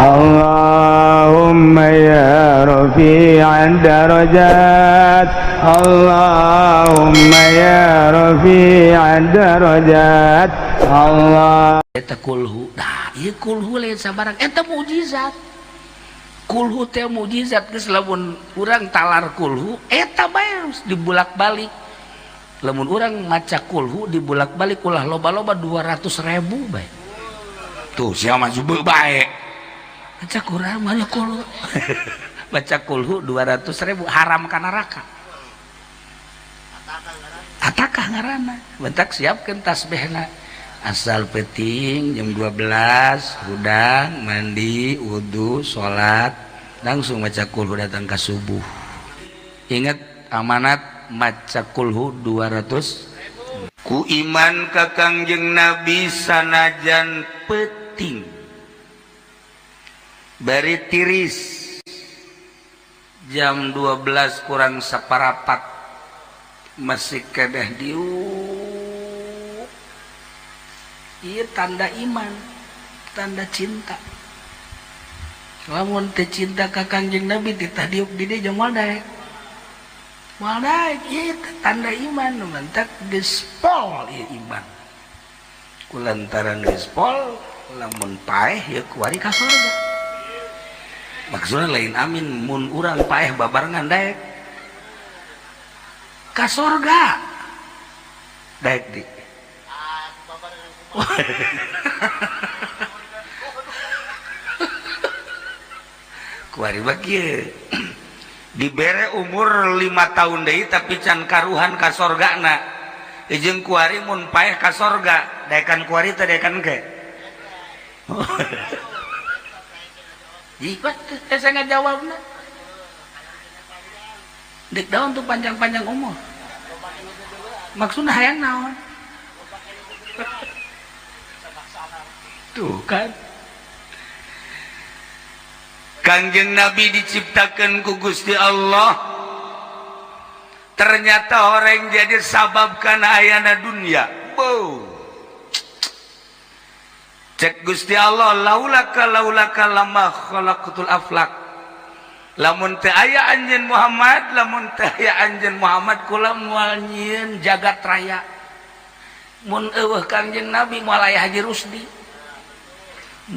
Allahumma ya rafi'ad darajat, Allahumma ya rafi'ad darajat, Allah. Eta kulhu. Nah, ieu kulhu lain sabarang, eta mukjizat. Kulhu teh mukjizat, geus lamun urang talar kulhu eta bae dibulak-balik. Lamun urang maca kulhu dibulak-balik ulah loba-loba 200.000 bae. Tuh sia mah jube bae. Maca Quran mana kulhu. Baca kulhu 200.000 haram ka neraka. Atakah ngaranna? Bentak siapkeun tasbihna. Asal peting jam 12 hudang mandi wudhu sholat langsung baca kulhu datang ke subuh. Ingat amanat maca kulhu 200 ku iman ka Kangjeng Nabi sanajan peting bari tiris jam 12 kurang separapat masih kedah diuk. Iya tanda iman, tanda cinta. Lamun teu cinta ka Kangjeng Nabi titah diuk di dieu moal daek. Moal daek ieu tanda iman, mantak geus pol ieu iman. Kulantaran geus pol, lamun paeh ieu kuari ka surga. Maksudna lain amin mun urang paeh babarengan daek. Ka surga. Daek di. Kuari bagi dibere umur 5 tahun deui tapi can karuhan ka sorgana. Jeung kuari mun paeh ka sorga, daekan kuari teh daekan ke. Jika teh saya ngajawabna. Dek daun tuh panjang-panjang umur. Maksudna hayang naon? Tuh kan Kangjeng Nabi diciptakan ku Gusti Allah, ternyata orang jadi sabab kana ayana dunia. Bow. Cek Gusti Allah laulaka laulaka lama khalaqatul aflak. Lamun teu aya anjeun Muhammad, lamun teu aya anjeun Muhammad kula moal nyieun jagat raya. Mun eueuh Kangjeng Nabi moal aya Haji Rusdi.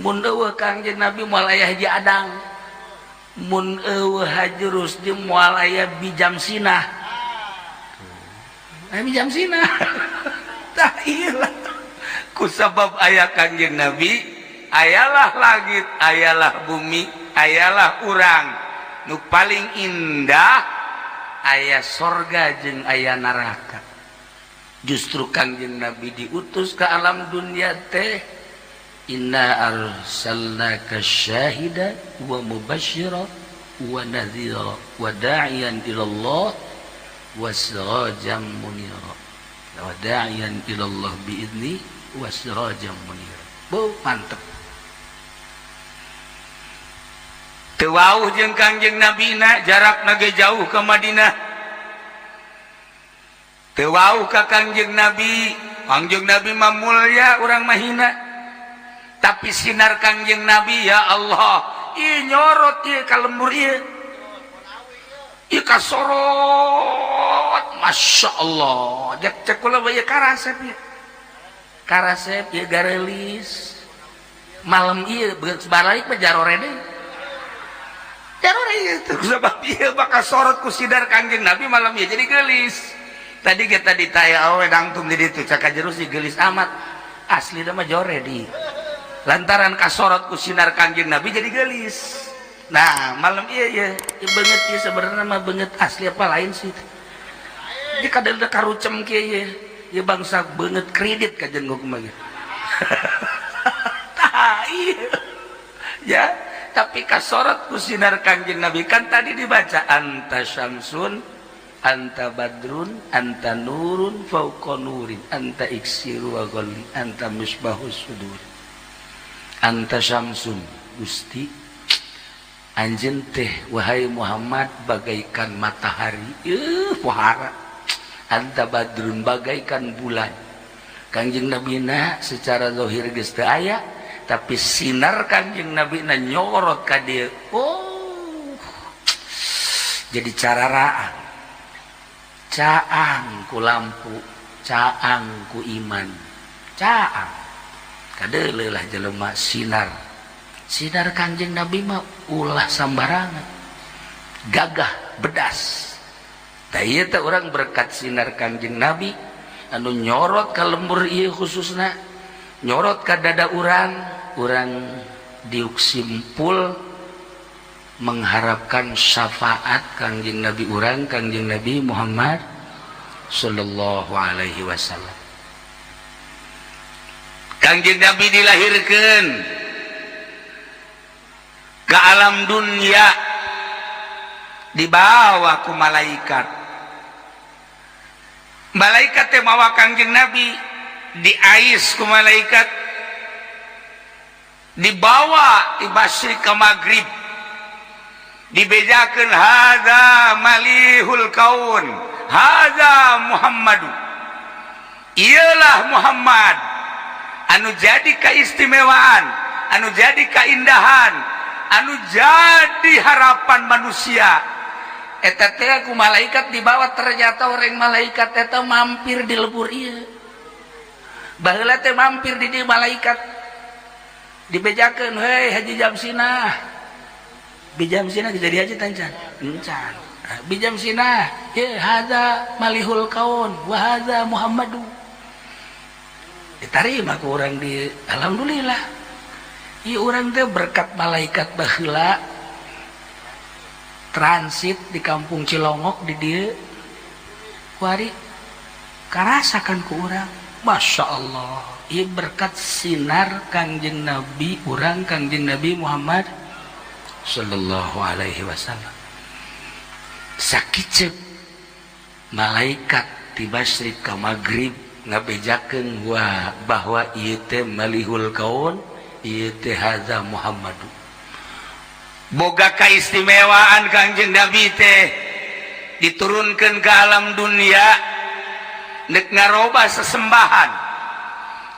Mun eueuh Kangjeng Nabi moal aya Haji Adang. Mun eueuh Haji Rusdi moal aya Bijam Sinah. Aya Bijam Sinah. Tah ieu lah. Ku sabab aya Kangjeng Nabi, ayalah langit, ayalah bumi, ayalah urang. Nu paling indah aya sorga jeung aya neraka. Justru Kangjeng Nabi diutus ke alam dunia teh inna arsalnaka syahida wa mubasyira wa nadhira wa da'iyan ila Allah wa sirajan munira wa da'iyan ila Allah biizni wa sirajan munira. Bu mantep. Teu wauh jeung Kangjeng Nabina jarakna ge jauh ke Madinah. Teu wauh ka Kangjeng Nabi, Kangjeng Nabi mah mulya urang mah hina. Tapi sinar Kangjeng Nabi ya Allah, ieu nyorot ieu ka lembur ieu. Ieu kasorot, Masya Allah. Cek cek kula bae karasep ieu. Karasep ieu garelis. Malam ieu beus balik mah jarore deui. Jarore ieu teh sabab ieu bakal sorot ku sinar Kangjeng Nabi malam ieu jadi geulis. Tadi kita ditaya awe dangtung di ditu cak jerus gelis amat. Asli mah jore di. Lantaran kasorot ku sinar Kangjeng Nabi jadi gelis. Nah, malam iya iya beungeut ieu sebenarnya mah beungeut asli apa lain sih. Di kadang karucem kieu ieu. Ieu bangsa beungeut kredit ka jeung kumaha. Tah ieu. Ya, tapi kasorot ku sinar Kangjeng Nabi kan tadi dibaca anta syamsun anta badrun anta nurun fauqa nurin anta iksiru wa ghalli anta misbahus sudur. Anta syamsun Gusti anjeun teh wahai Muhammad bagaikan matahari pohara. Anta badrun bagaikan bulan. Kangjeng Nabina secara zahir geus teu aya Tapi sinar Kangjeng Nabi na nyorot ka dieu. Oh, jadi cararaang, caang ku lampu, caang ku iman, caang kadeuleuh lah jelema sinar. Sinar Kangjeng Nabi mah ulah sambarangan, gagah bedas. Tah ieu teh urang berkat sinar Kangjeng Nabi anu nyorot ka lembur ieu, khususna nyorot ka dada urang, urang diuk simpul mengharapkan syafaat Kangjeng Nabi urang, Kangjeng Nabi Muhammad sallallahu alaihi wasallam. Kangjeng Nabi dilahirkan ke alam dunia, dibawa ku malaikat. Malaikat teh mawa Kangjeng Nabi, diais ku malaikat, dibawa di masyrik ke maghrib, dibejakeun, "Hadza malihul kaun, hadza Muhammadu." Iyalah Muhammad anu jadi keistimewaan, anu jadi keindahan, anu jadi harapan manusia. Eta teh ku malaikat dibawa. Ternyata orang malaikat eta mampir di lembur ieu. Baheula teh mampir di dieu malaikat, dibejakeun, "Hei, Haji Jamsinah." Bijamsinah jadi haji tancan encan. "Bijamsinah ye, hadza malihul kaun wa hadza Muhammadu." Diterima ku urang di, alhamdulillah. Ieu urang teh berkat malaikat baheula transit di kampung Cilongok di dieu kuari, karasakan ku urang. Masya Allah, ieu berkat sinar Kangjeng Nabi urang, Kangjeng Nabi Muhammad sallallahu alaihi wasallam. Sakicep malaikat di masyrik ka maghrib ngabejakeun wa bahwa ieu teh malihul kaun, ieu teh hadza Muhammadu. Boga kaistimewaan Kangjeng Nabi teh diturunkan ke alam dunia nek ngaroba sesembahan.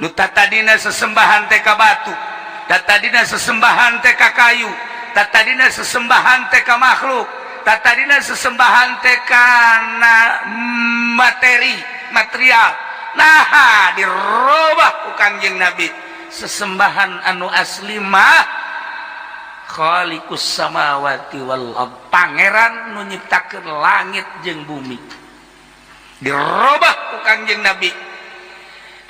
Nu tadina sesembahan teh ka batu, tadina sesembahan teh ka kayu, tadina sesembahan teh ka makhluk, tadina sesembahan teh kana materi material. Nah, dirobah ku Kangjeng Nabi, sesembahan anu asli mah Khaliqus samawati wal ard, pangeran nu nyiptakeun langit jeung bumi. Dirobah ku Kangjeng Nabi.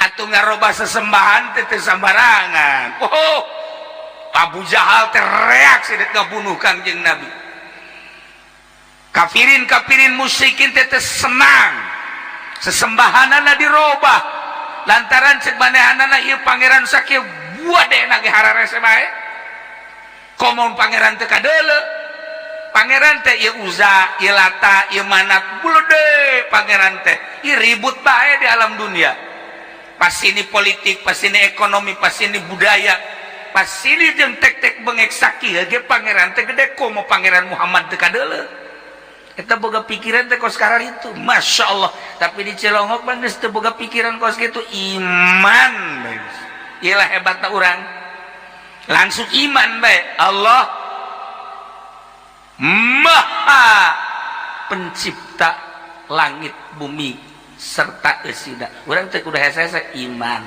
Atuh ngarobah sesembahan teh teu sambarangan. Oh, Abu Jahal teh reaksi dek ngabunuh Kangjeng Nabi. Kafirin kafirin musyrikin teh teu senang sesembahanana dirobah, lantaran cek manehanana ieu pangeran sakieu buat deh nage hararese bae. Komo pangeran teh kadeule, pangeran teh ieu Uza, ieu Lata, ieu Manat, bulede pangeran teh ieu ribut bae di alam dunia. Pas ini politik, pas ini ekonomi, pas ini budaya, pas ini jeung tek-tek bengek sakieu ge pangeran teh gede. Komo pangeran Muhammad teh kadeule. Eta boga pikiran teh kos sekarang itu, Masya Allah. Tapi di Cilongok mah geus teu boga pikiran kos kitu, iman bae. Iyalah hebatna urang, langsung iman bae. Allah Maha Pencipta langit bumi serta eusina. Urang teh kudu hese iman.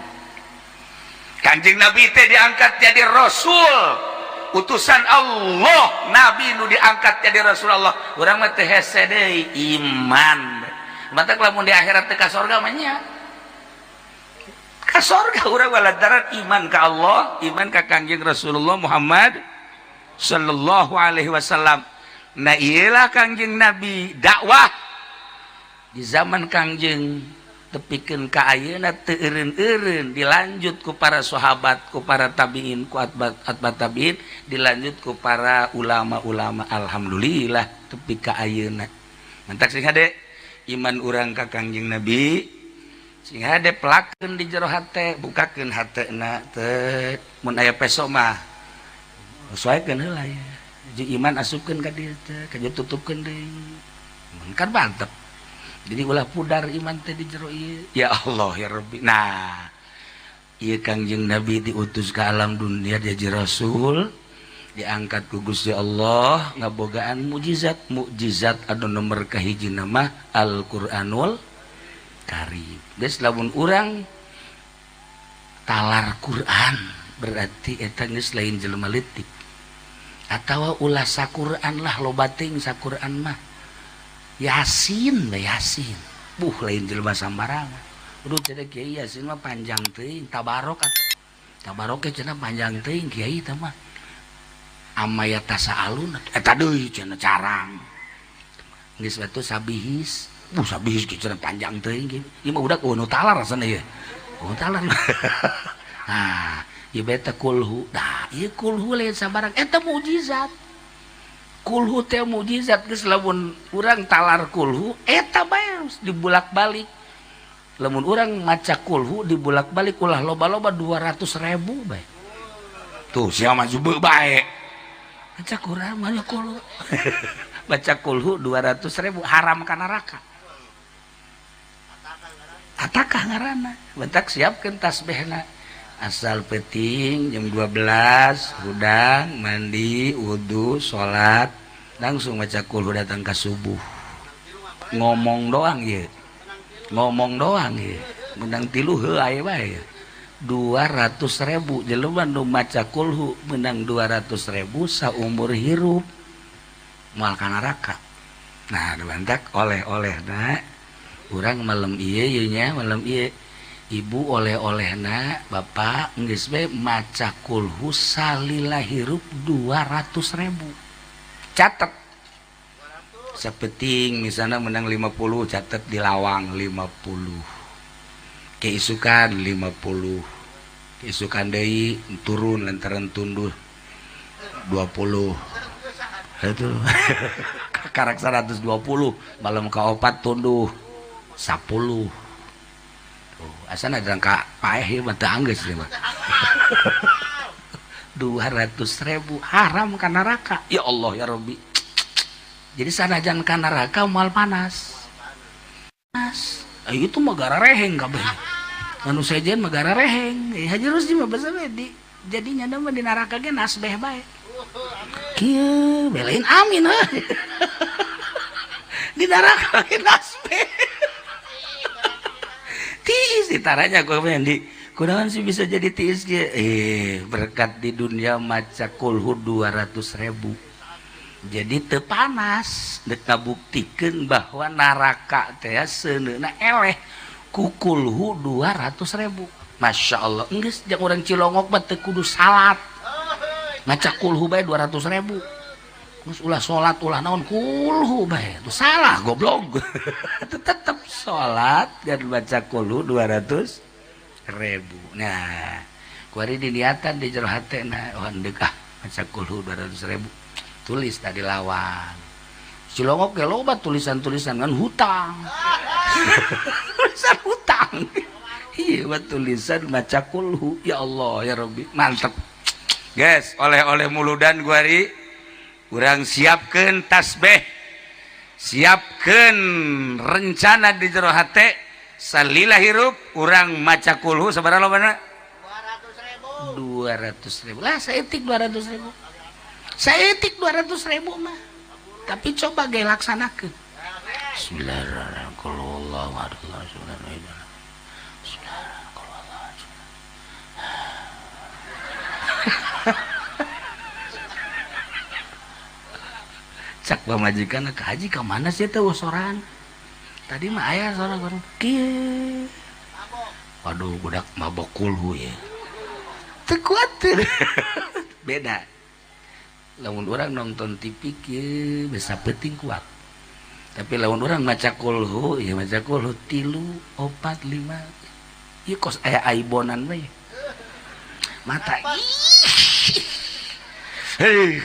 Kanjeng Nabi teh diangkat jadi rasul, utusan Allah. Nabi nu diangkat jadi rasul Allah, urang mah teh hese deui, iman. Matak lamun di akhirat teh ka sorga mah nya ka sorga urang, lantaran iman ka Allah, iman ka Kangjeng Rasulullah Muhammad sallallahu alaihi wasallam. Nah, iyalah Kangjeng Nabi dakwah di zaman Kangjeng tepikeun ka ayeuna teu eureun-eureun, dilanjut ku para sahabat, ku para tabiin, ku atba atba tabiin, dilanjut ku para ulama-ulama. Alhamdulillah tepi ka ayeuna. Mantak sing hade iman urang ka Kangjeng Nabi, sing hade pelakeun di jero hate, bukakeun hatena teh. Mun aya peso mah sesuaikeun heula ya, jeung iman asupkeun ka dieu teh, ka tutupkeun deui. Mun kan mantep, jadi ulah pudar iman teh di jero ieu. Ya Allah ya Rabbi. Nah, Ieu Kangjeng Nabi diutus ke alam dunia jadi rasul, diangkat ku Gusti Allah ngabogaan mukjizat. Mukjizat anu nomor kahiji nama Al-Qur'anul Karim. Geus lamun urang talar Quran berarti eta geus lain jelema leutik. Atawa ulah saquran lah loba teuing saquran mah. Yasin we Yasin. Buh lain jelema sambarangan. Udah cenah kiai Yasin mah panjang teuing, tabarok atuh. Tabarok ge cenah panjang teuing kiai teh mah. Amaya tasaalun eta deui cenah carang. Geus batu sabihis. Buh sabihis ge cenah panjang teuing kieu. Ieu mah udah nu talar rasana ieu. Oh talar. Nah, ieu beta kulhu. Dah, ieu kulhu lain sabarang eta mukjizat. Kulhu teh mukjizat geus lamun urang talar kulhu eta bae dibulak-balik. Lamun urang maca kulhu dibulak-balik ulah loba-loba 200.000 bae. Tuh sia mah jubeu bae. Baca Quran mah kulhu. Baca kulhu 200.000 haram ka neraka. Atakah ngaranna? Bentak siapkeun tasbihna. Asal peting jam 12 hudang mandi wudu salat langsung baca kulhu datang ke subuh. Ngomong doang ieu. Ngomong doang ieu. Menang 3 heuh aya bae. 200.000 jelema nu maca kulhu menang 200.000 saumur hirup moal ka neraka. Nah, bantak oleh-olehna urang malam ieu ieu nya malam ieu ibu oleh-olehna bapak geus we maca kulhu salila hirup 200.000. Catet. Sapeting misalnya menang 50 catet di lawang 50. Keisukan 50. Keisukan deui turun lantaran tunduh 20. Itu karak 120 malam kaopat tunduh 10. Tuh, asana ada ka paeh ieu mah teu anggeus ieu mah. 200.000 haram ka neraka. Ya Allah ya Rabbi. Jadi sanajan ka neraka moal panas. Panas. Itu mah garareheng kabeh. Anu sejen mah garareheng. Haji Rusdi mah basa we di jadinya mah di neraka ge nasbeh bae. Kieu belain amin heuh. Di neraka ge nasbeh. Tiis ditaranya ku di kunaon sih bisa jadi tiis ge berkat di dunia maca kulhu 200.000. Jadi teu panas dek ngabuktikeun bahwa neraka teh seuneuna eleh ku kulhu 200.000. Masya Allah, geus jeung urang Cilongok mah teu kudu salat. Maca kulhu bae 200.000. Geus ulah salat ulah naon kulhu bae. Itu salah goblok. Tetep salat dan baca kulhu 200.000. Nah, kuari diniatan di jero hatena oh deuk ah maca kulhu 200.000. Tulis tadi lawan. Cilongok ge loba tulisan-tulisan kan hutang. Tulisan hutang. Iya, tulisan maca kulhu. Ya Allah ya Rabbi, mantep. Guys, oleh-oleh muludan guari urang siapkeun tasbih. Siapkeun rencana di jero hate salila hirup urang maca kulhu sabaraha lobana? 200.000. Lah saeutik 200.000. Saeutik 200.000 mah. Tapi coba ge laksanakeun. Bismillahirrahmanirrahim. Cak pamajikan ke haji ke mana sih teh soran? Tadi mah aya soran orang kieu. Waduh budak mabok kulhu ya. Teu kuat. Beda. Lamun orang nonton TV kieu bisa penting kuat. Tapi lamun orang maca kulhu ya maca kulhu 3 4 5. Ieu kos aya aibonan we. Mata. Hei.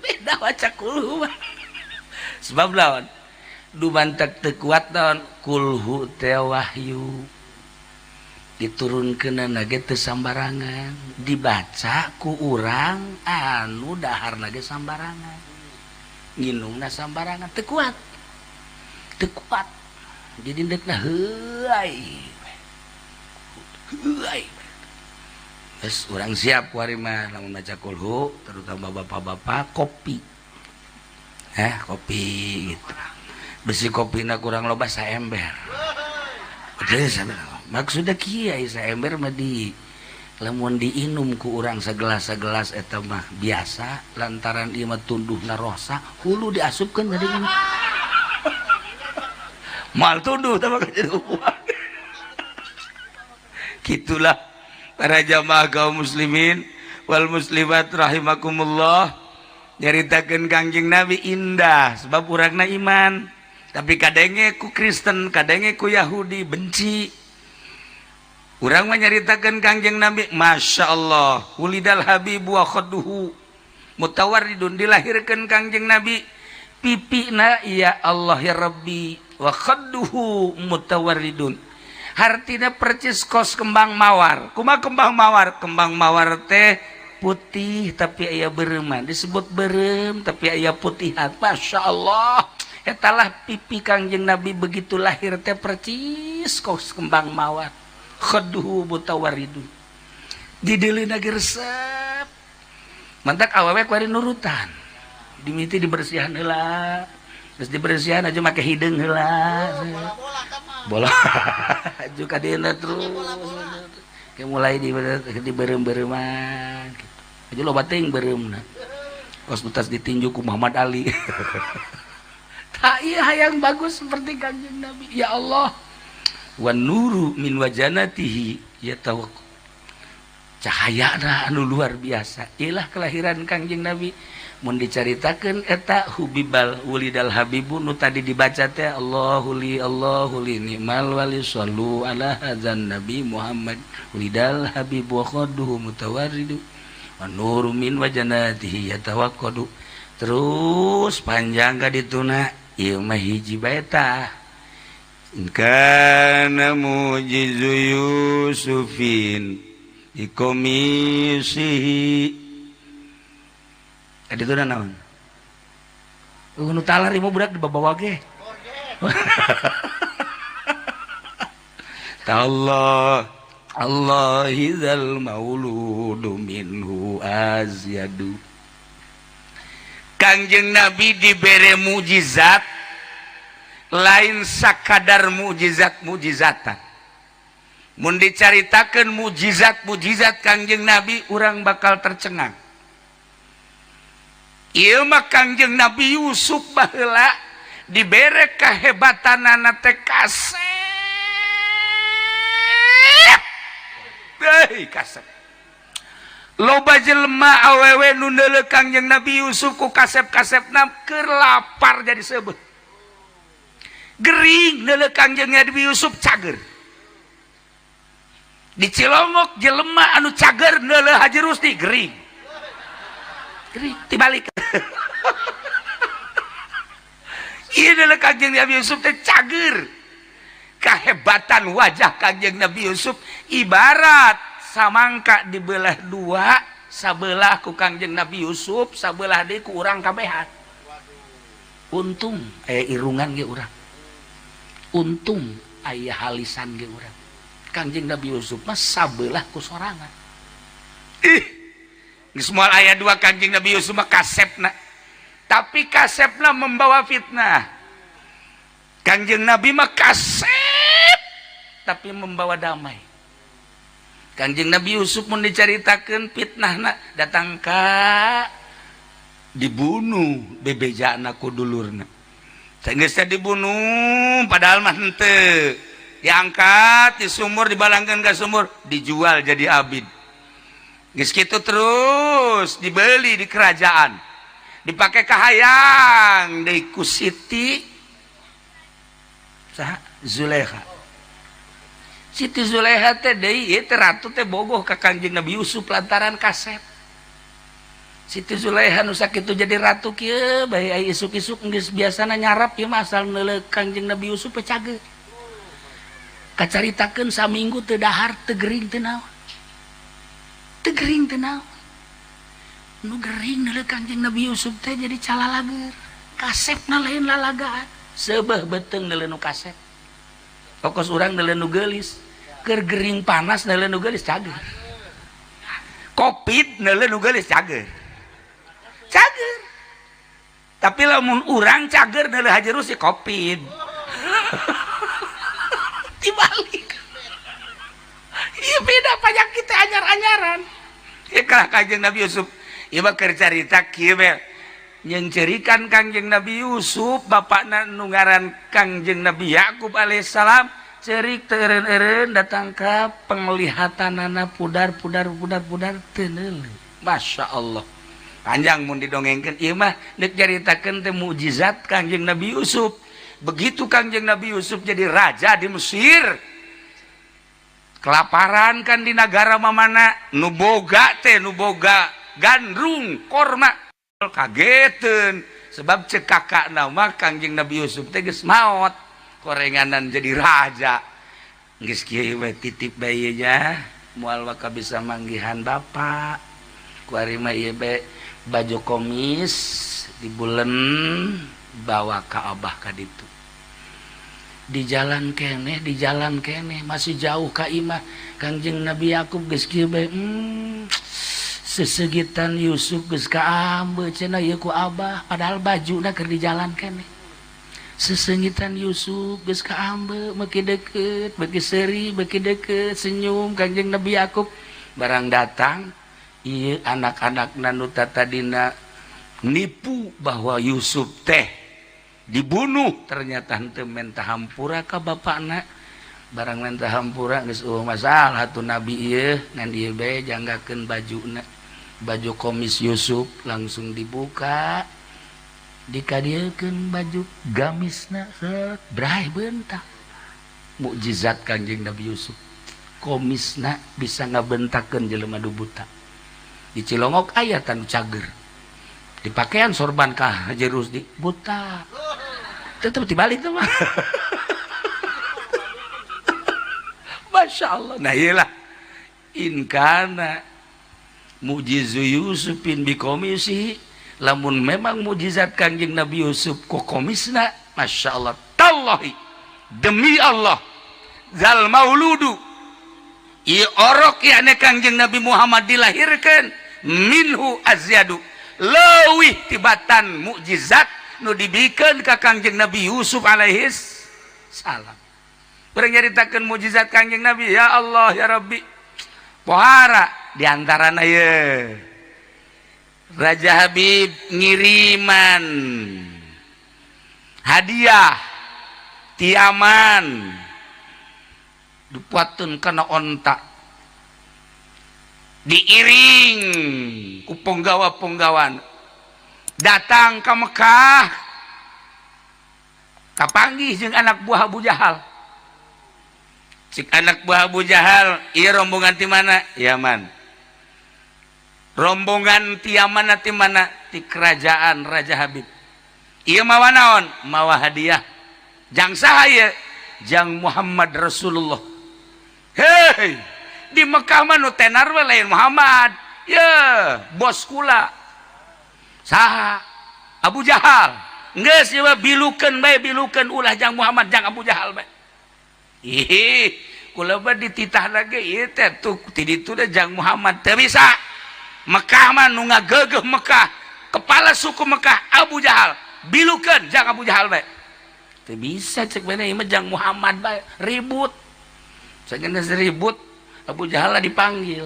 Beda maca kulhu mah. Sebab lawan dumantak teu kuat naon kulhu teh wahyu. Diturunkeunana ge teu sambarangan, dibaca ku urang anu daharna ge sambarangan. Nginumna sambarangan teu kuat. Teu kuat. Jadi deukna heuay. Heuay. Geus urang siap kuari mah lamun maca kulhu, terutama bapak-bapak kopi. Kopi gitu. Besi kopina kurang loba saember. Geus maksudna kieu saember mah di lamun diinum ku urang segelas-segelas eta mah biasa lantaran ieu mah tunduhna rosa hulu diasupkeun tadi mah. Mal tunduh tah mah jadi kuat. Gitulah para jamaah kaum muslimin wal muslimat rahimakumullah, nyaritakeun Kangjeng Nabi indah sebab urangna iman, tapi kadenge ku Kristen, kadenge ku Yahudi benci. Urang mah nyaritakeun Kangjeng Nabi, Masya Allah, wulidal habibu wa khadduhu mutawarridun, dilahirkeun Kangjeng Nabi pipina ya Allah ya Rabbi, wa khadduhu mutawarridun, hartina percis kos kembang mawar. Kumaha kembang mawar? Kembang mawar teh putih tapi aya bereuman, disebut berem tapi aya putihan. Masya Allah, etalah pipi Kangjeng Nabi begitu lahir teh percis kos kembang mawar. Khadduhu mutawarridun, dideuleuna ge resep. Mantak awewe kuari nurutan, dimiti dibersihan heula, geus dibersihan aja make hideung heula, bola aju ka dieuna terus kayak mulai di berem-bereman gitu. Aja loba teuing beureumna kos utas ditinju ku Muhammad Ali. Tak iya hayang bagus seperti Kangjeng Nabi. Ya Allah, wan nuru min wajanatihi yatawak, cahayana anu luar biasa. Ilah kelahiran Kangjeng Nabi mun dicaritakeun eta hubibal wulidal habibu nu tadi dibaca teh Allahu li Allahu li ni'mal wali sallu ala hadzan nabi Muhammad wulidal habibu wa khadduhu mutawarridu wan nuru min wajanatihi yatawaqqadu. Terus panjang ka dituna ieu mah hiji bae tah. Kana mujizu Yusufin ikomisihi. Tadi itu naon? Nu talar ieu budak dibawa ge. Allah Allah idzal mauludu minhu azyadu. Kangjeng Nabi dibere mukjizat lain sakadar mukjizat-mukjizatan. Mun dicaritakeun mukjizat-mukjizat Kangjeng Nabi urang bakal tercengang. Ieu mah Kangjeng Nabi Yusuf baheula dibere kehebatanana teh kasep. Heuh kasep. Loba jelema awewe nu neuleuh Kangjeng Nabi Yusuf ku kasep-kasepna keur lapar jadi seubeuh. Gering neuleuh Kangjeng Nabi Yusuf cager. Di Cilongok jelema anu cager neuleuh Haji Rusdi gering. Gering tibalik. Ieu neuleuh Kangjeng Nabi Yusuf teh cager. Kahebatan wajah Kangjeng Nabi Yusuf ibarat samangka dibelah dua, sabelah ku Kangjeng Nabi Yusuf, sabelah deui ku urang kabehan. Untung aya irungan ge urang. Untung aya halisan ge urang. Kangjeng Nabi Yusuf mah sabelah ku sorangan. Ih, geus moal aya dua Kangjeng Nabi Yusuf mah kasepna. Tapi kasepna membawa fitnah. Kangjeng Nabi mah kasep tapi membawa damai. Kangjeng Nabi Yusuf mun dicaritakeun fitnahna datang ka dibunuh bebejana ku dulurna. Geus teh dibunuh padahal mah henteu. Diangkat di sumur, dibalangkeun ka sumur, dijual jadi abid. Geus kitu terus dibeli di kerajaan. Dipake kahayang deui ku Siti saha Zulaikha. Siti Zulaikha teh deui ieu teh ratu teh bogoh ka Kangjeng Nabi Yusuf lantaran kasep. Siti Zulaikha nu sakitu jadi ratu kieu bae ai isuk-isuk geus biasana nyarap ieu mah asal neuleuh Kangjeng Nabi Yusuf teh cager. Kacaritakeun saminggu teu dahar teu gering teu naon. Teu gering teu naon. Nu gering neuleuh Kangjeng Nabi Yusuf teh jadi calalager. Kasepna lain lalagaan. Seubeuh beuteung neuleuh nu kasep. Pokos urang neuleuh nu geulis. Keur gering panas neuleuh nu geulis cager. Covid neuleuh nu geulis cager. Cager. Tapi lamun urang cager neuleuh Haji Rusdi Covid. Dibalik. Iya beda penyakit anyar-anyaran. Ieu kalah Kanjeng Nabi Yusuf. Ieu mah keur carita kieu we. Nyeungceurikan Kangjeng Nabi Yusuf bapakna nu ngaran Kangjeng Nabi Yakub alaihissalam cerik teu eureun-eureun datang ka penglihatanana pudar pudar pudar pudar teu neuleuh. Masya Allah. Panjang mun didongengkeun ieu mah deuk caritakeun teh mukjizat Kangjeng Nabi Yusuf. Begitu Kangjeng Nabi Yusuf jadi raja di Mesir, kelaparan kan di negara mamana, nu boga teh nu boga gandrung korma kageteun sebab cek kakak nama Kangjeng Nabi Yusuf teh geus maot korenganan jadi raja. Geus kieu we titip bae nya moal waka bisa manggihan bapak. Kuari mah ieu bae baju komis dibulen bawa ka abah ka ditu. Di jalan keneh, di jalan keneh masih jauh ka imah Kangjeng Nabi Yakub geus kieu bae, sesegitan Yusuf geus kaambe cenah ieu ku abah, padahal bajuna keur di jalan keneh. Sesengitan Yusuf geus kaambe beuki deukeut, beuki seuri, beuki deukeut, senyum Kangjeng Nabi Yakub. Barang datang ieu anak-anak nu tadina nipu bahwa Yusuf teh dibunuh, ternyata henteu menta hampura ka bapakna. Barang menta hampura geus eueuh masalah tuh nabi ieu ngan ieu bae janggakeun bajuna. Baju komis Yusuf langsung dibuka, dikadiekeun baju gamisna, set bray bentak. Mukjizat Kangjeng Nabi Yusuf, komisna bisa ngabentakeun jelema nu buta. Di Cilongok aya tanu cager dipakaian sorban ka Haji Rusdi buta tetep dibalik tuh mah. Masya Allah. Nah iyalah in kana mujizu Yusufin bikomisi, lamun memang mujizat Kangjeng Nabi Yusuf ku komisna, Masya Allah, tallahi demi Allah, zal mauludu ieu orok yakni Kangjeng Nabi Muhammad dilahirkan minhu azyadu leuwih tibatan mukjizat nu dibikeun ka Kangjeng Nabi Yusuf alaihis salam. Urang nyaritakeun mukjizat Kangjeng Nabi, ya Allah ya Rabbi. Pohara di antarana ye Raja Habib ngiriman hadiah tiaman dipuatun kana onta, diiring ku penggawa-penggawan datang ke Mekah, kapanggih jeung anak buah Abu Jahal. Cik anak buah Abu Jahal, ieu rombongan ti mana? Yaman. Rombongan ti mana ti mana? Ti kerajaan Raja Habib. Ieu mawa naon? Mawa hadiah. Jang saha ieu? Jang Muhammad Rasulullah. Hei, di Mekah mah nu tenar we lain Muhammad. Ye, bos kula. Saha? Abu Jahal. Geus ieu mah bilukeun bae, bilukeun ulah jang Muhammad, jang Abu Jahal bae. Ih, kula mah dititah lagi ieu teh tuh ti ditu teh jang Muhammad teu bisa. Mekah mah nu ngagegeuh Mekah, kepala suku Mekah Abu Jahal. Bilukeun jang Abu Jahal bae. Teu bisa cek bae ieu mah jang Muhammad bae, ribut. Sageuna ribut, Abu Jahal dipanggil.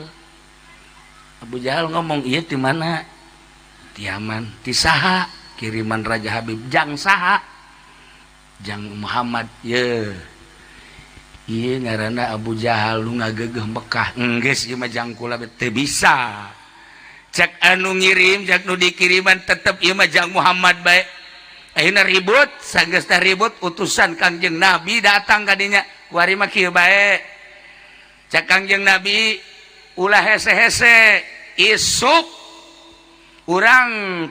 Abu Jahal ngomong, ieu ti mana? Ti Yaman. Ti saha? Kiriman Raja Habib. Jang saha? Jang Muhammad. Ye. Ieu ngaranna Abu Jahal nu ngagegeuh Mekah. Enggeus ieu mah jang kula teu bisa. Cek anu ngirim, cek nu dikiriman tetep ieu mah jang Muhammad bae. Ayeuna ribut, sanggeusna ribut utusan Kangjeng Nabi datang ka dinya. Kuari mah kieu bae. Cek Kangjeng Nabi ulah hese-hese, isuk urang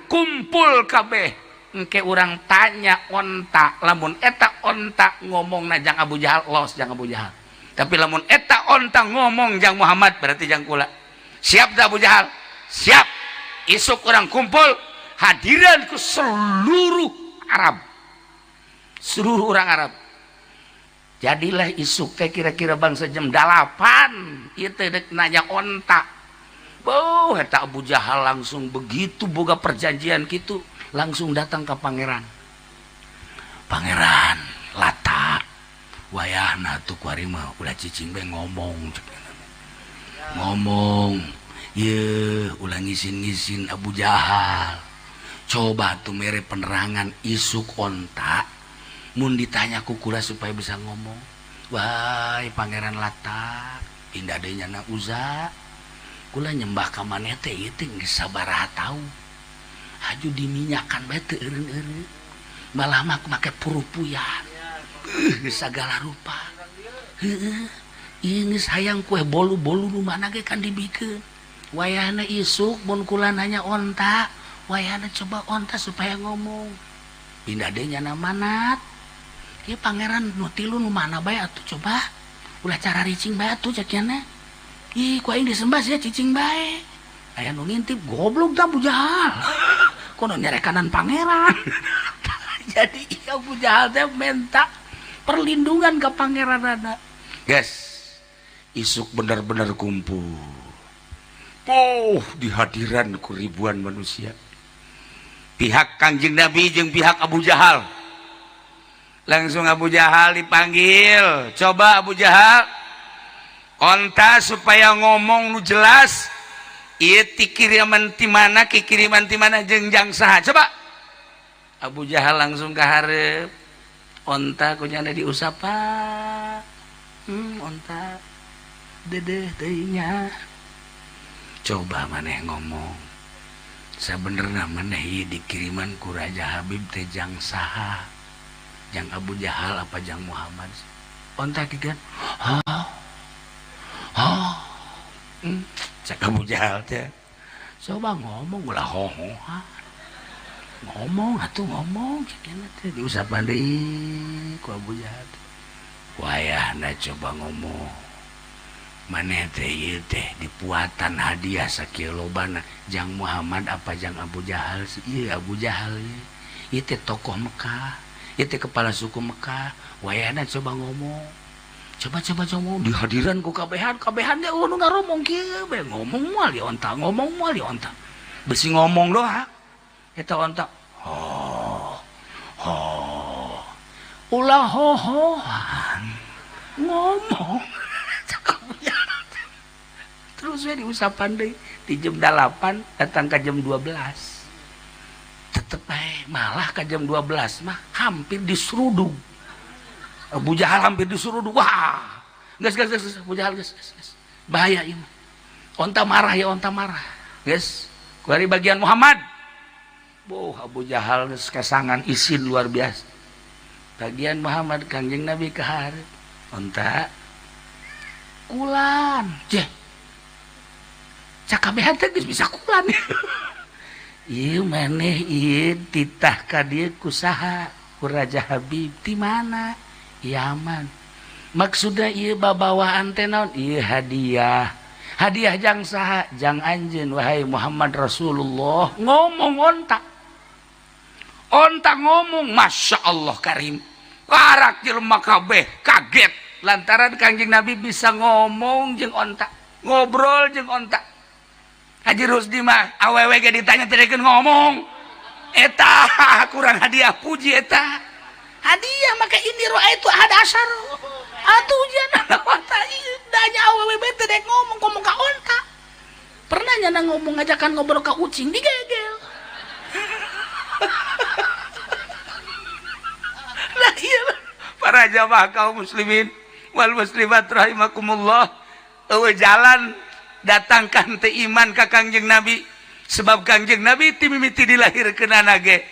kumpul kabeh, engke urang tanya onta, lamun eta onta ngomong na jang Abu Jahal, los jang Abu Jahal. Tapi lamun eta onta ngomong jang Muhammad, berarti jang kula. Siap dah Abu Jahal? Siap. Isuk urang kumpul, hadiran ke seluruh Arab, seluruh orang Arab. Jadilah isuk teh kira-kira bangsa jam 8 ieu teh dek nanya onta. Boh, eta Abu Jahal langsung begitu boga perjanjian gitu, langsung datang ke pangeran. Pangeran Lata, wayahna tuh kuari mah ulah cicing bae ngomong. Ngomong, ye ulah ngisin-ngisin Abu Jahal. Coba tuh mere penerangan isuk onta mun ditanya ku kula supaya bisa ngomong. Wahai Pangeran Lata, pindah deui nyana Uza. Kula nyembah ka maneh teh ieu teh geus sabaraha taun. Haju diminyakan bae teu eureun-eureun. Malah mah make purupuyan. Geus sagala rupa. Heueuh. Ieu geus hayang kue bolu-bolu nu mana ge kan dibikeun. Wayahna isuk mun kula nanya onta, wayahna coba onta supaya ngomong. Pindah deui nyana Manat. Ieu pangeran nu tilu nu mana bae atuh coba. Ulah cara ricing bae atuh cek nya. Ih, ku aing disembah sia cicing bae. Aya nu ngintip goblok tah Abu Jahal. Kono nyerekanan pangeran. Jadi Abu Jahal teh minta perlindungan ke pangeranana. Guys, isuk benar-benar kumpul. Oh, di hadiran ku ribuan manusia. Pihak Kangjeng Nabi jeung pihak Abu Jahal. Langsung Abu Jahal dipanggil. Coba Abu Jahal, onta supaya ngomong nu jelas. Ieu ti kiriman ti mana, ki kiriman ti mana jeung jang saha. Coba. Abu Jahal langsung ka hareup. Onta ku nyana diusapan. Onta. Dedeh teuing nya. Coba maneh ngomong. Sabenerna maneh ieu dikiriman ku Raja Habib teh jang saha? Jang Abu Jahal apa jang Muhammad? Onta kieu kan. Hah? Hah? Cak Abu Jahal teh. Coba ngomong ulah hohohan. Ngomong atuh ngomong cek teh diusapan deui ku Abu Jahal teh. Wayahna coba ngomong. Maneh teh ieu teh dipuatan hadiah sakieu lobana jang Muhammad apa jang Abu Jahal sih? Ieu Abu Jahal ieu. Ieu teh tokoh Mekah. Ieu teh kepala suku Mekah. Wayahna coba ngomong. Coba-coba ngomong di hadiran ku kabehan, kabehan ge nu ngaromong kieu bae ngomong moal di onta, ngomong moal di onta. Besi ngomong doang. Eta onta. Ho. Ho. Ulah hohohan. Ngomong. Terus we diusapan deui di jam 8 datang ke jam 12. Tetep bae malah ke jam 12 mah hampir diseruduk. Abu Jahal hampir diseruduk. Wah. Geus geus geus Abu Jahal geus geus geus. Bahaya ieu mah. Onta marah ya, onta marah. Geus. Dari bagian Muhammad. Boh, Abu Jahal geus kesangan isin luar biasa. Bagian Muhammad Kangjeng Nabi ka hareup. Onta kulan. Jeh. Cakabehan teh geus bisa kulan. Ieu maneh ieu titah ka dieu ku saha? Ku Raja Habib ti mana? Yaman. Maksudna ieu babawaan teh naon? Ieu hadiah. Hadiah jang saha? Jang anjeun wahai Muhammad Rasulullah. Ngomong onta. Onta ngomong, Masya Allah Karim. Karak jelema kabeh kaget lantaran Kangjeng Nabi bisa ngomong jeung onta, ngobrol jeung onta. Haji Rusdi mah awewe ge ditanya teu ngomong. Eta kurang hadiah puji eta. Hadiah maka ini roa itu ada asar. Atuh jangan onta ieu danya awewe bae teu dek ngomong ngomong ka onta. Pernah nyana ngomong ngajakan ngobrol ka ucing digegel. Nah iya para jamaah kaum muslimin wal muslimat rahimakumullah, eueuh jalan datangkan teh iman ka Kangjeng Nabi sebab Kangjeng Nabi ti mimiti dilahirkeunana ge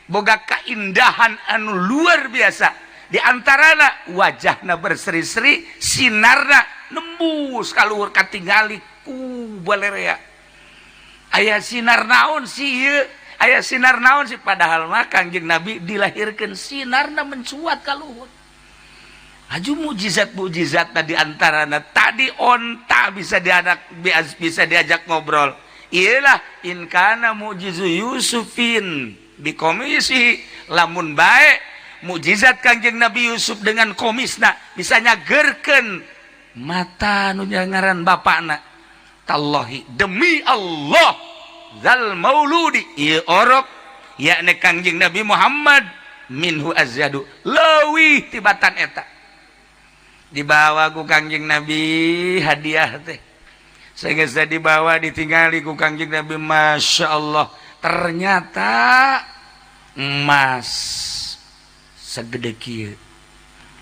boga kaindahan anu luar biasa. Di antarana wajahna berseri-seri, sinarna nembus kaluhur katingali ku balerea. Aya sinar naon sih ieu? Aya sinar naon sih? Padahal mah Kangjeng Nabi dilahirkeun sinarna mencuat kaluhur. Aju mujizat-mujizat tadi antarana tadi onta bisa dianak bisa diajak ngobrol. Iyalah in kana mujizu Yusufin bikomisi lamun bae Mukjizat Kangjeng Nabi Yusuf dengan komisna bisa nyagerkeun mata nu ngaran bapakna. Tallahi, demi Allah, zal mauludi, ieu orok, yakni Kangjeng Nabi Muhammad, minhu azyadu, leuwih tibatan eta. Dibawa ku Kangjeng Nabi hadiah teh. Sehingga dibawa, ditinggali ku Kangjeng Nabi, Masya Allah, ternyata emas segede kieu,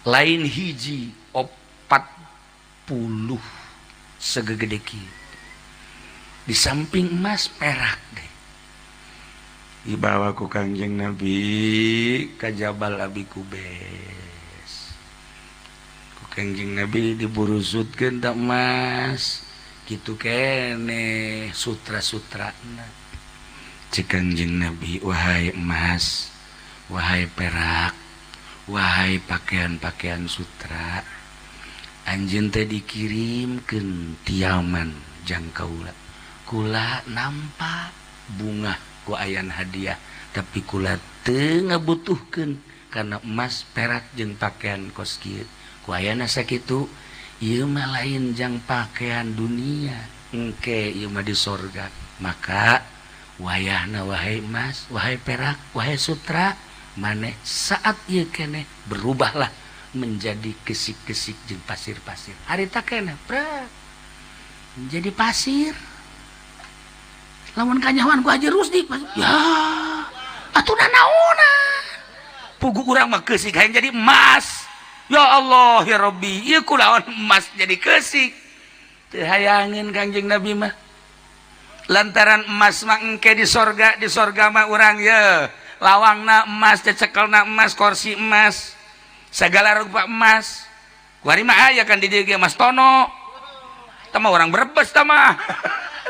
lain hiji, 40 segede kieu. Di samping emas, perak deh. Dibawa ku Kangjeng Nabi ka Jabal Abi Kubes. Ku Kangjeng Nabi diburusutkeun tak emas gitu kene sutra-sutra. Cek Kangjeng Nabi, "Wahai emas, wahai perak, wahai pakaian-pakaian sutra, anjeun teh dikirimkeun ti Yaman jang kaula. Kula nampak bungah ku ayan hadiah, tapi kula teu ngabutuhkeun karena emas, perak jeung pakaian kos kieu. Ku ayana sakitu, ieu mah lain jang pakaian dunia, engke ieu mah di sorga. Maka wayahna, wahai emas, wahai perak, wahai sutra, maneh saat ieu keneh berubahlah menjadi kesik-kesik jeung pasir-pasir." Harita keneh prek menjadi pasir. Lamun kanyahoan ku Haji Rusdi ya atuh naonan, pugu urang mah keusik hayang jadi emas. Ya Allah ya Rabbi, ieu kunaon emas jadi keusik? Teu hayangeun Kangjeng Nabi mah, lantaran emas mah engke di sorga. Di sorga mah urang ye lawangna emas, cecekelna emas, kursi emas, segala rupa emas. Kuari mah aya kan di dieu ge Mas Tono. Tah mah orang Brebes tah mah.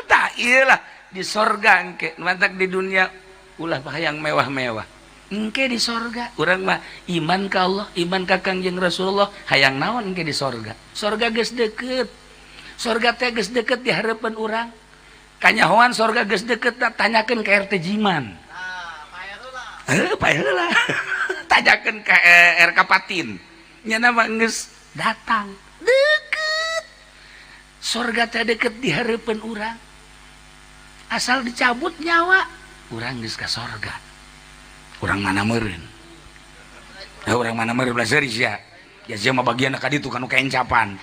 Tah iyalah di sorga engke. Mantak di dunia ulah hayang mewah-mewah, engke di sorga. Urang mah iman ka Allah, iman ka Kangjeng Rasulullah, hayang naon engke di sorga? Sorga geus deket, sorga teh geus deket di harapan urang. Kanyahoan sorga geus deket, tanyakeun ka RT Jiman, eh paeh heula, tanyakeun ka RK Patin, nya mah geus datang deket. Sorga teh deket di harapan urang, asal dicabut nyawa urang geus ka sorga. Urang mana meureun? Ya, urang mana meureun, belah seuri sia ya, sia mah bagian ka ditu kanu kaencapan.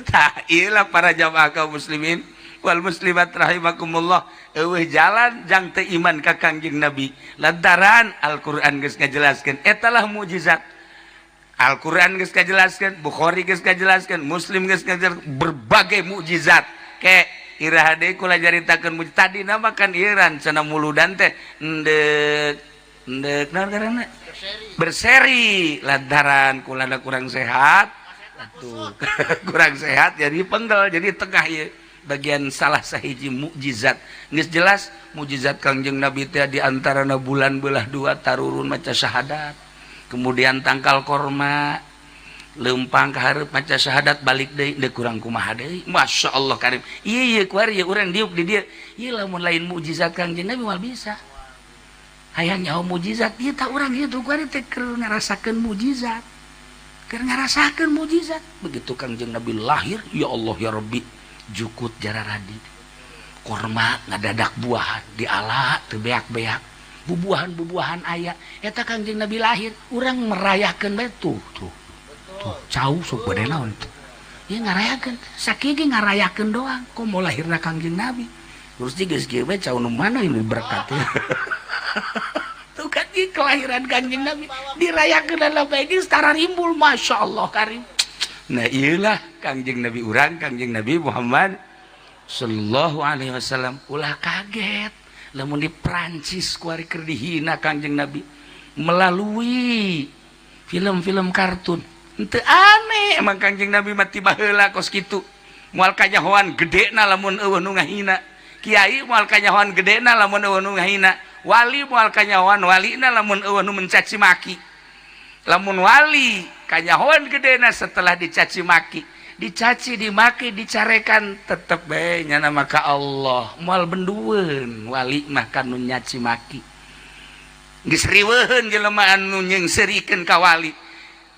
Tah iyalah, para jamaah kaum muslimin wal muslimat rahimakumullah, eueuh jalan jang teu iman ka Kangjeng Nabi, lantaran Al-Qur'an geus ngajelaskeun etalah mukjizat. Al-Qur'an geus ngajelaskeun, Bukhari geus ngajelaskeun, Muslim geus ngajelaskeun berbagai mukjizat. Ke iraha deui kula caritakeun mukjizat? Tadi nama kan ieu cenah muludan teh endek endek naon ngaranna, berseri, lantaran kula kurang sehat atuh, kurang sehat jadi penggel, jadi tengah ieu bagian salah sahiji mukjizat. Geus jelas mukjizat Kangjeng Nabi teh di antarana bulan belah dua, tarurun maca syahadat, kemudian tangkal korma lempang ka hareup maca syahadat, balik deui, deui kurang kumaha deui? Masya Allah karim. Ieu ieu kuari ieu urang diuk di dieu ieu, lamun lain mukjizat Kangjeng Nabi moal bisa. Hayang nyaho mukjizat ieu tah, urang ieu tuh kuari teh keur ngarasakeun mukjizat, keur ngarasakeun mukjizat. Begitu Kangjeng Nabi lahir, ya Allah ya Rabbi, jukut jararadi, korma ngadadak buahan, diala teu beak-beak, bubuahan-bubuahan aya. Eta Kangjeng Nabi lahir, urang merayakeun bae. Tuh tuh tuh, cau sok bade naon tuh ieu ngarayakeun, sakieu ge ngarayakeun doang. Komo lahirna Kangjeng Nabi terus geus kieu bae, cau nu mana ini berkat ya? Tuh kan ieu kelahiran Kangjeng Nabi dirayakeun dalam bae geus tararimbul, Masya Allah karim. Nah, iyalah Kangjeng Nabi urang, Kangjeng Nabi Muhammad Sallallahu Alaihi Wasallam. Ulah kaget lamun di Prancis kuari keur dihina Kangjeng Nabi melalui film-film kartun. Henteu aneh, emang Kangjeng Nabi mati baheula kos kitu. Moal kanyahoan gedena lamun eueuh nu ngahina. Kiai moal kanyahoan gedena lamun eueuh nu ngahina. Wali moal kanyahoan walina lamun eueuh nu mencaci maki. Lamun wali kanyahoan gedena setelah dicaci maki, dicaci dimaki, dicarekan, tetep bae nyana maka Allah moal bendueun. Wali mah kanu nyaci maki. Geus riweuheun jelema anu nyeungseurikeun ka wali,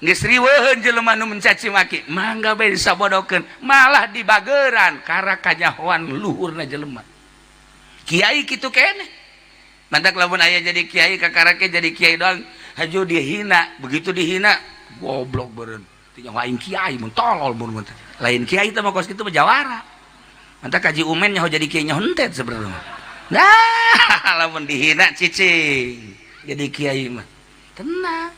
geus riweuheun jelema anu mencaci maki, mangga bae disabodokeun, malah dibageran kara kanyahoan luhurna jelema. Kiai kitu keneh. Mantak lamun aya jadi kiai kakarake jadi kiai doang, haju dihina, begitu dihina goblok beureun. Teu aing kiai mun tolol mun lain kiai teh mah kos kitu mah jawara. Mantak kaji umen nyaho jadi kiai nyaho hentet sebenarnya. Nah, lamun dihina cicing jadi kiai mah tenang,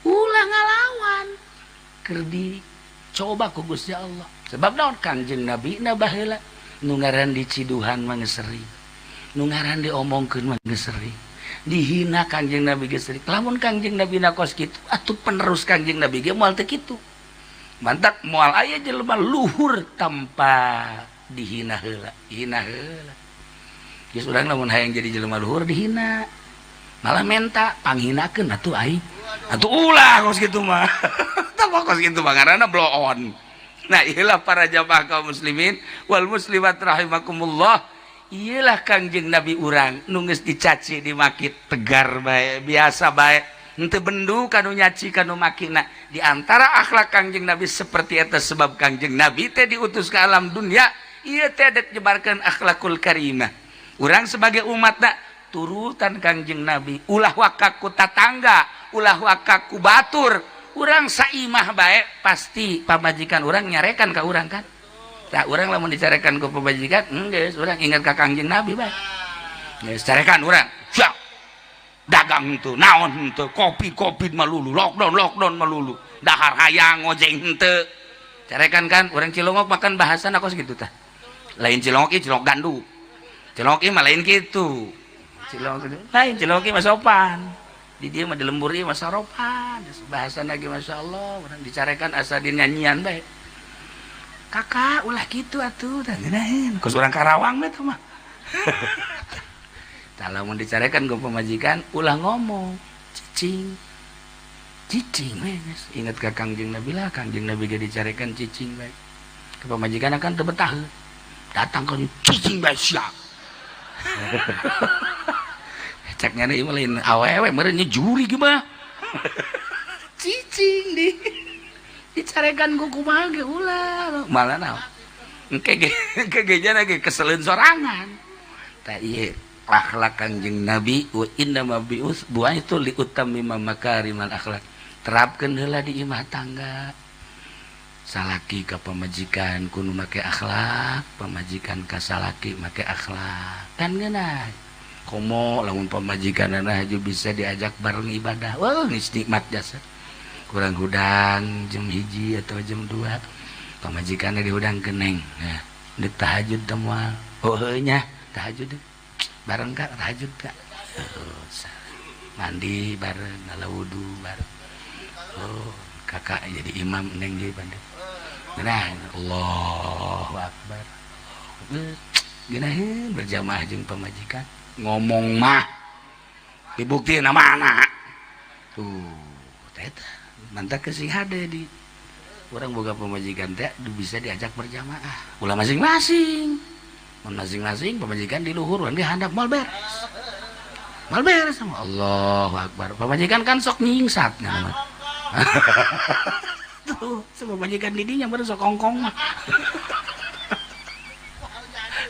ulah ngalawan, keur dicoba ku Gusti Allah. Sebab naon? Kangjeng Nabi na baheula nu ngaran diciduhan mah geus sering, nu ngaran diomongkeun mah geus sering, dihina Kangjeng Nabi geus sering. Lamun Kangjeng Nabi na kos kitu, atuh penerus Kangjeng Nabi ge moal teu kitu. Mantak moal aya jelema luhur tanpa dihina heula, hina heula. Geus urang lamun hayang jadi jelema luhur dihina, malah menta panghinakeun atuh aing. Atuh ulah kos kitu mah. Tah kos kitu mah ngaranna bloon. Nah, iyalah para jamaah kaum muslimin wal muslimat rahimakumullah. Iyalah Kangjeng Nabi urang nu geus dicaci dimaki tegar bae, biasa bae. Henteu bendu kanu nyaci kanu makina. Di antara akhlak Kangjeng Nabi seperti eta, sebab Kangjeng Nabi teh diutus ke alam dunia ieu teh dek nyebarkeun akhlakul karimah. Urang sebagai umatna turutan Kangjeng Nabi, ulah waka ku tatangga, ulah waka ku batur. Urang saimah bae pasti pamajikan urang nyarekan ka urang kan. Tah urang lamun dicarekan ku pamajikan, geus urang ingat ka Kangjeng Nabi bae. Geus carekan urang, siap. Dagang henteu, naon henteu, kopi-kopi malulu, lockdown lockdown malulu. Dahar hayang ngojeng henteu. Carekan kan urang Cilongok makan bahasan aku segitu tah. Lain Cilongok ieu, Cilongok gandu. Cilongok ieu mah lain kitu. Cilongok lain, Cilongok ieu mah sopan. Di dia mah di lembur ieu mah saropan. Bahasan lagi masya Allah, urang dicarekan asa dinyanyian bae. Kakak ulah kitu atuh tah ngeunaheun. Kos urang Karawang teh mah. Tah lamun dicarekan ku pamajikan ulah ngomong, cicing. Cicing we geus. Ingat ka Kangjeng Nabi lah, Kangjeng Nabi ge dicarekan cicing bae. Ke pamajikan akan teu betah. Datang ka cicing bae siap. Cek nyana ieu mah lain awewe meureun nya juri mah. Cicing di dicarekan ku kumaha ge ulah. Malah naon? Engke ge engke ge jana ge keseleun sorangan. Tah ieu akhlak Kangjeng Nabi, wa inna ma bius buaitu li utammima makarimal akhlak. Terapkeun heula di imah tangga. Salaki ka pamajikan kudu make akhlak, pamajikan ka salaki make akhlak. Kan ngeunah. Komo lamun pamajikanana haju bisa diajak bareng ibadah. Wah, geus nikmat jasa. Kurang hudang jam 1 atau jam 2. Pamajikanna dihudangkeun, neng. Nah, deuk tahajud teh moal. Oh heuh nya, tahajud bareng kak, tahajud kak. Oh, mandi bareng, ngala wudu bareng. Oh, kakak jadi imam, neng jadi pandu. Nah, Allahu Akbar. Geunaheun berjamaah jeung pamajikan. Ngomong mah dibuktiin nama anak. Tuh, teta mantak ke sing hade di orang boga pamajikan teh bisa diajak berjamaah. Ulah masing-masing. Mun masing-masing pamajikan di luhur, urang di handap moal beres. Moal beres sama Allahu Akbar. Pamajikan kan sok nyingsat mah. Tuh, sama pamajikan di dinya baru sok kongkong mah.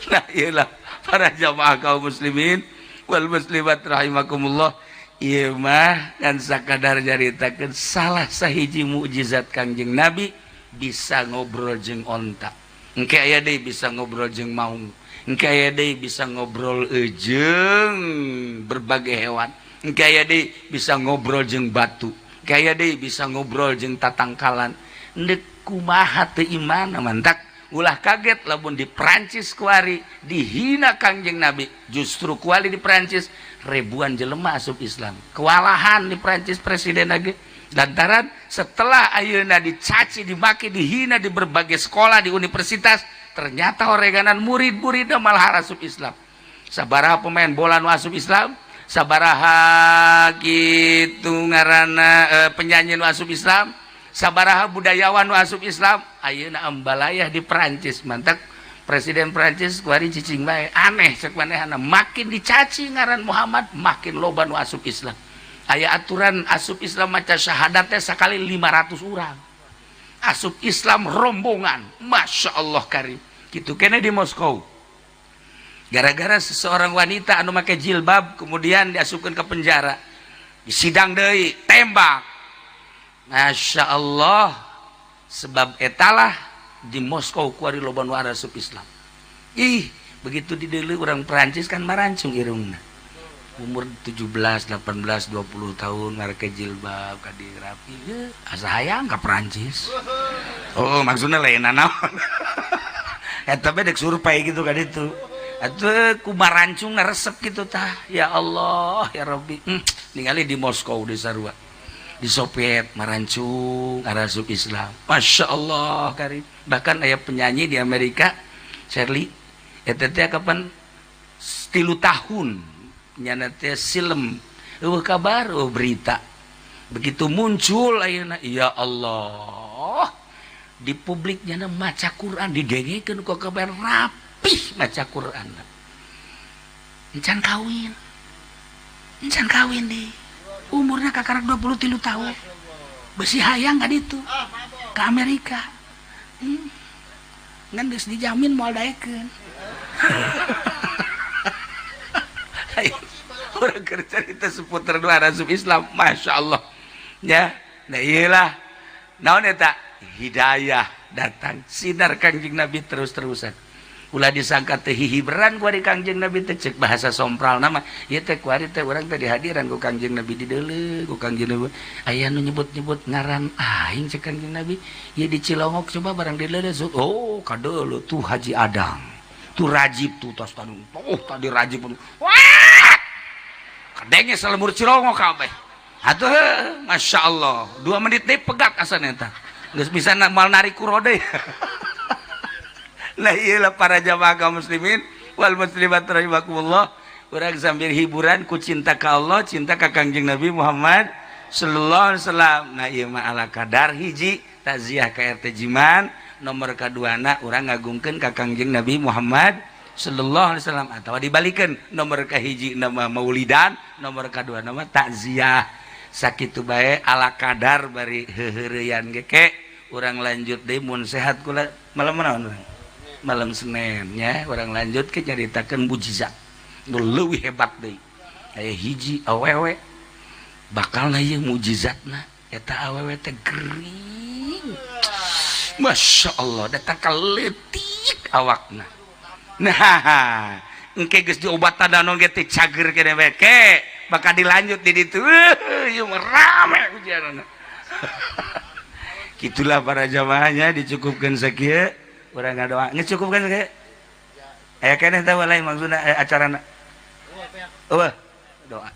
Nah, iyalah para jamaah kaum muslimin wal muslimat rahimakumullah. Ieu mah kan sakadar nyaritakeun salah sahiji mukjizat Kangjeng Nabi, bisa ngobrol jeung onta. Engke aya deui bisa ngobrol jeung maung. Engke aya deui bisa ngobrol jeung berbagai hewan. Engke aya deui bisa ngobrol jeung batu. Engke aya deui bisa ngobrol jeung tatangkalan. Ndek kumaha teu iman? Mantak ulah kaget lamun di Prancis kuari dihina Kangjeng Nabi, justru kuari di Prancis ribuan jelema asup Islam. Kewalahan di Prancis presiden lagi lantaran setelah ayeuna dicaci dimaki dihina di berbagai sekolah, di universitas, ternyata oreganan murid-muridnya malah asup Islam. Sabaraha pemain bola nu asup Islam, sabaraha gitu ngaranna penyanyi nu asup Islam, sabaraha budayawan nu asup Islam. Ayeuna ambalayah di Perancis. Mantak Presiden Prancis kuari cicing bae, aneh cek manehna, makin dicaci ngaran Muhammad makin loba nu asup Islam. Aya aturan asup Islam maca syahadat teh sakali 500 orang asup Islam rombongan. Masya Allah karim. Gitu kene di Moskow, gara-gara seseorang wanita anu make jilbab kemudian diasupkan ke penjara, disidang deui, tembak. Masya Allah, sebab etalah di Moskow kuari loba nu asup Islam. Ih, begitu dideuleu orang Perancis kan marancung irungna, umur 17, 18, 20 tahun make jilbab kadi rapi ye, asa hayang ka Perancis. Oh, maksudnya lain naon, eta dek survei gitu kan itu atuh ku marancung resep gitu tah. Ya Allah ya Rabbi, ningali di Moskow, di sarua di Soviet marancung arasup Islam. Masya Allah karim. Bahkan aya penyanyi di Amerika, Shirley, eta teh kapan 3 tahun nyana teh silem, eueuh kabar, eueuh berita. Begitu muncul ayeuna, ya Allah, di publik nyana maca Quran, didengekeun ku kabar, rapih maca Quran. Encan kawin, encan kawin di umurnya kakarak 23 tahun, besi hayang ka ditu ke Amerika, Ngan geus dijamin moal daekeun. Orang kerja kita seputar dua asup Islam. Masya Allah ya. Nah, iyalah, naon eta hidayah datang, sinar Kangjeng Nabi terus-terusan. Ulah disangka teh hihiberan kuari Kangjeng Nabi teh, cek bahasa sompral nama ieu teh. Kuari teh urang teh dihadiran ku Kangjeng Nabi, dideuleu ku Kangjeng Nabi, aya nu nyebut-nyebut ngaran aing. Cek Kangjeng Nabi, ieu di Cilongok, coba barang dideuleu. Oh, kadeuleu tuh Haji Adang tuh, Rajib tuh, tos tadi, oh tadi Rajib, wah, kadenge salembur Cilongok kabeh atuh. Masya Allah, 2 menit deh pegat asana eta, geus bisa mal narik kurode. Nah, iyalah para jamaah kaum muslimin wal muslimat rahimakumullah, urang sambil hiburan ku cinta ka Allah, cinta ka Kangjeng Nabi Muhammad sallallahu alaihi wasallam. Nah, ieu mah ala kadar hiji takziah ka RT Jiman, nomor kaduana urang ngagungkeun ka Kangjeng Nabi Muhammad sallallahu alaihi wasallam, atau dibalikeun, nomor kahiji nama maulidan, nomor kadua nama takziah. Sakitu bae ala kadar bari heuheureyan ge. Ke urang lanjut deui mun sehat kula malam naon, malam Senin ya, urang lanjut ke nyaritakeun mujizat nu leuwih hebat deui. Aya hiji awewe bakal na ieu mujizatna, eta awewe teh gering, Masya Allah, datang ka leutik awakna. Nah, engke geus diobatan naon ge teh cager kene bae, ke bakal dilanjut di ditu. Ieu mah rame ujianna. Gitulah para jamaahnya, dicukupkan sakieu urang ngadoa. Ngecukupkan sakieu aya keneh teh lain maksudna acarana. Eueuh, doa.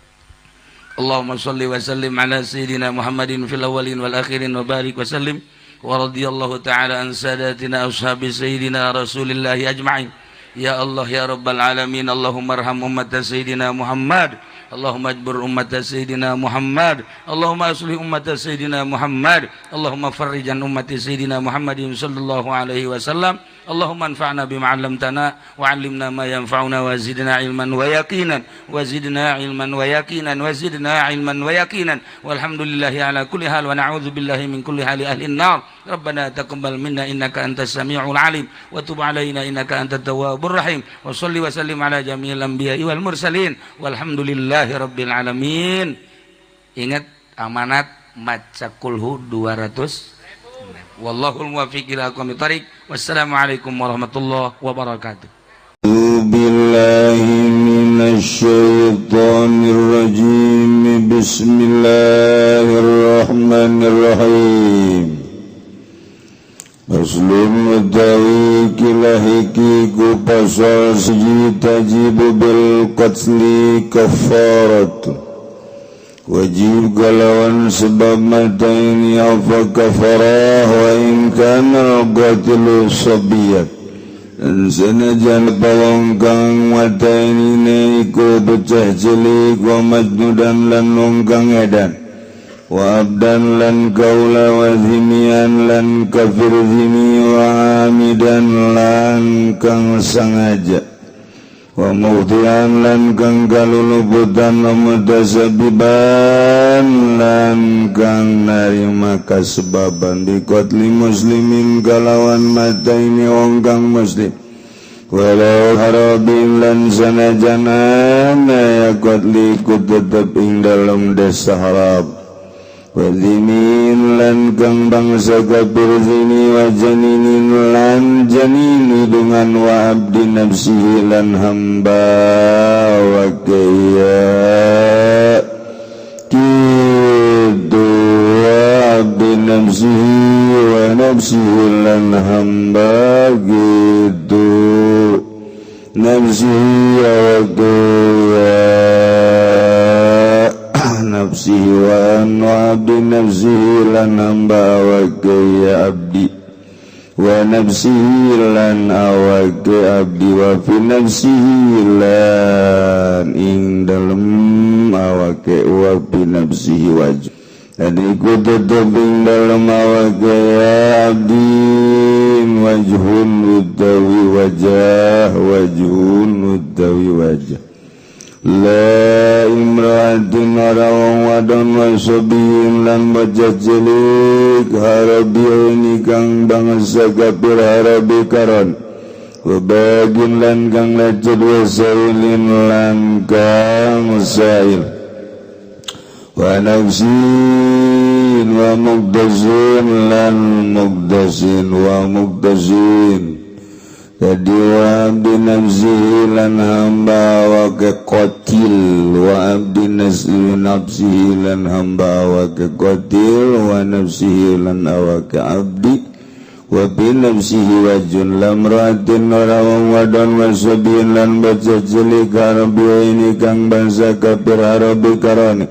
Allahumma salli wa sallim ala sayyidina Muhammadin fil awwalin wal akhirin wa barik wa sallim wa radiyallahu ta'ala an sadatina ashabi sayyidina Rasulillahi ajma'in. Ya Allah ya Rabbal alamin, Allahumma arham ummat sayyidina Muhammad, Allahumma ajbur ummat sayyidina Muhammad, Allahumma aslih ummat sayyidina Muhammad, Allahumma farrijan ummati sayyidina Muhammadin sallallahu alaihi wasallam. Allahumma anfa'na bima 'allamtana wa 'allimna ma yanfa'una wa zidna ilman wa yaqinan wa zidna ilman wa yaqinan wa zidna ilman wa yaqinan. Walhamdulillahi ala kulli hal wa na'udzu billahi min kulli hali ahli an-nar. Rabbana taqabbal minna innaka antas samiul alim wa tub alaina innaka antat tawwabur rahim. Wa salli wa sallim ala jami'il anbiya'i wal mursalin walhamdulillahi rabbil alamin. Ingat amanat maca kulhu 200. Wallahul muwaffiq ila aqwamit thariq. Wassalamualaikum warahmatullahi wabarakatuh. بالله من الشيطان الرجيم. بسم الله الرحمن الرحيم. فصل utawi ikilah iki ku pasal siji. تجب بالقتل كفارة wajib kalawan sebab mateni apa kafarah. وإن كان القاتل صبيا dan senajan wong kang mateni iku bocah cilik, ومجنونا lan wong kang edan. Wa abdan lan kaula wa zimian lan kafir zimi wa amidan lan kang sangaja wa muftian lan kang kaluluputan wa mutasabiban lan kang narima kasebaban biqatli muslimin kalawan mataini wong kang muslim walau harabin lan sanajanana ya qatli ku tetep ing dalem desa harab wazimin lan kang bangsa kafir zini wa janinin lan janini dengan wa abdi nafsihi lan hamba wa kaya kitu wa abdi nafsihi wa nafsihi lan hamba gitu nafsihi wa kaya nafsihi wa abdi nafsihi lan hamba awake ya abdi wa nafsihi lan awake abdi wa fi nafsihi lan ing dalem awake wa fi nafsihi wajh dan iku tetep ing dalem awake ya abdi wajhun utawi wajah wajhun utawi wajah la imra'atin ora wong wadon wa sabiyin lan bocah cilik harabi kang bangsa kafir harabi karon wa bagin lan kang lecet wa sailin lan kang sail wa nafsin wa mugdazin lan mugdazin wa mugdazin jadi wa abdi nafsihi lan hamba wa keqatil wa abdi nafsihi lan hamba wa keqatil wa nafsihi lan awake abdi wa bi nafsihi wajun lamratin ora wong wadon wa sabiyin lan bocah cilik harabi ini kang bangsa kafir harabi karone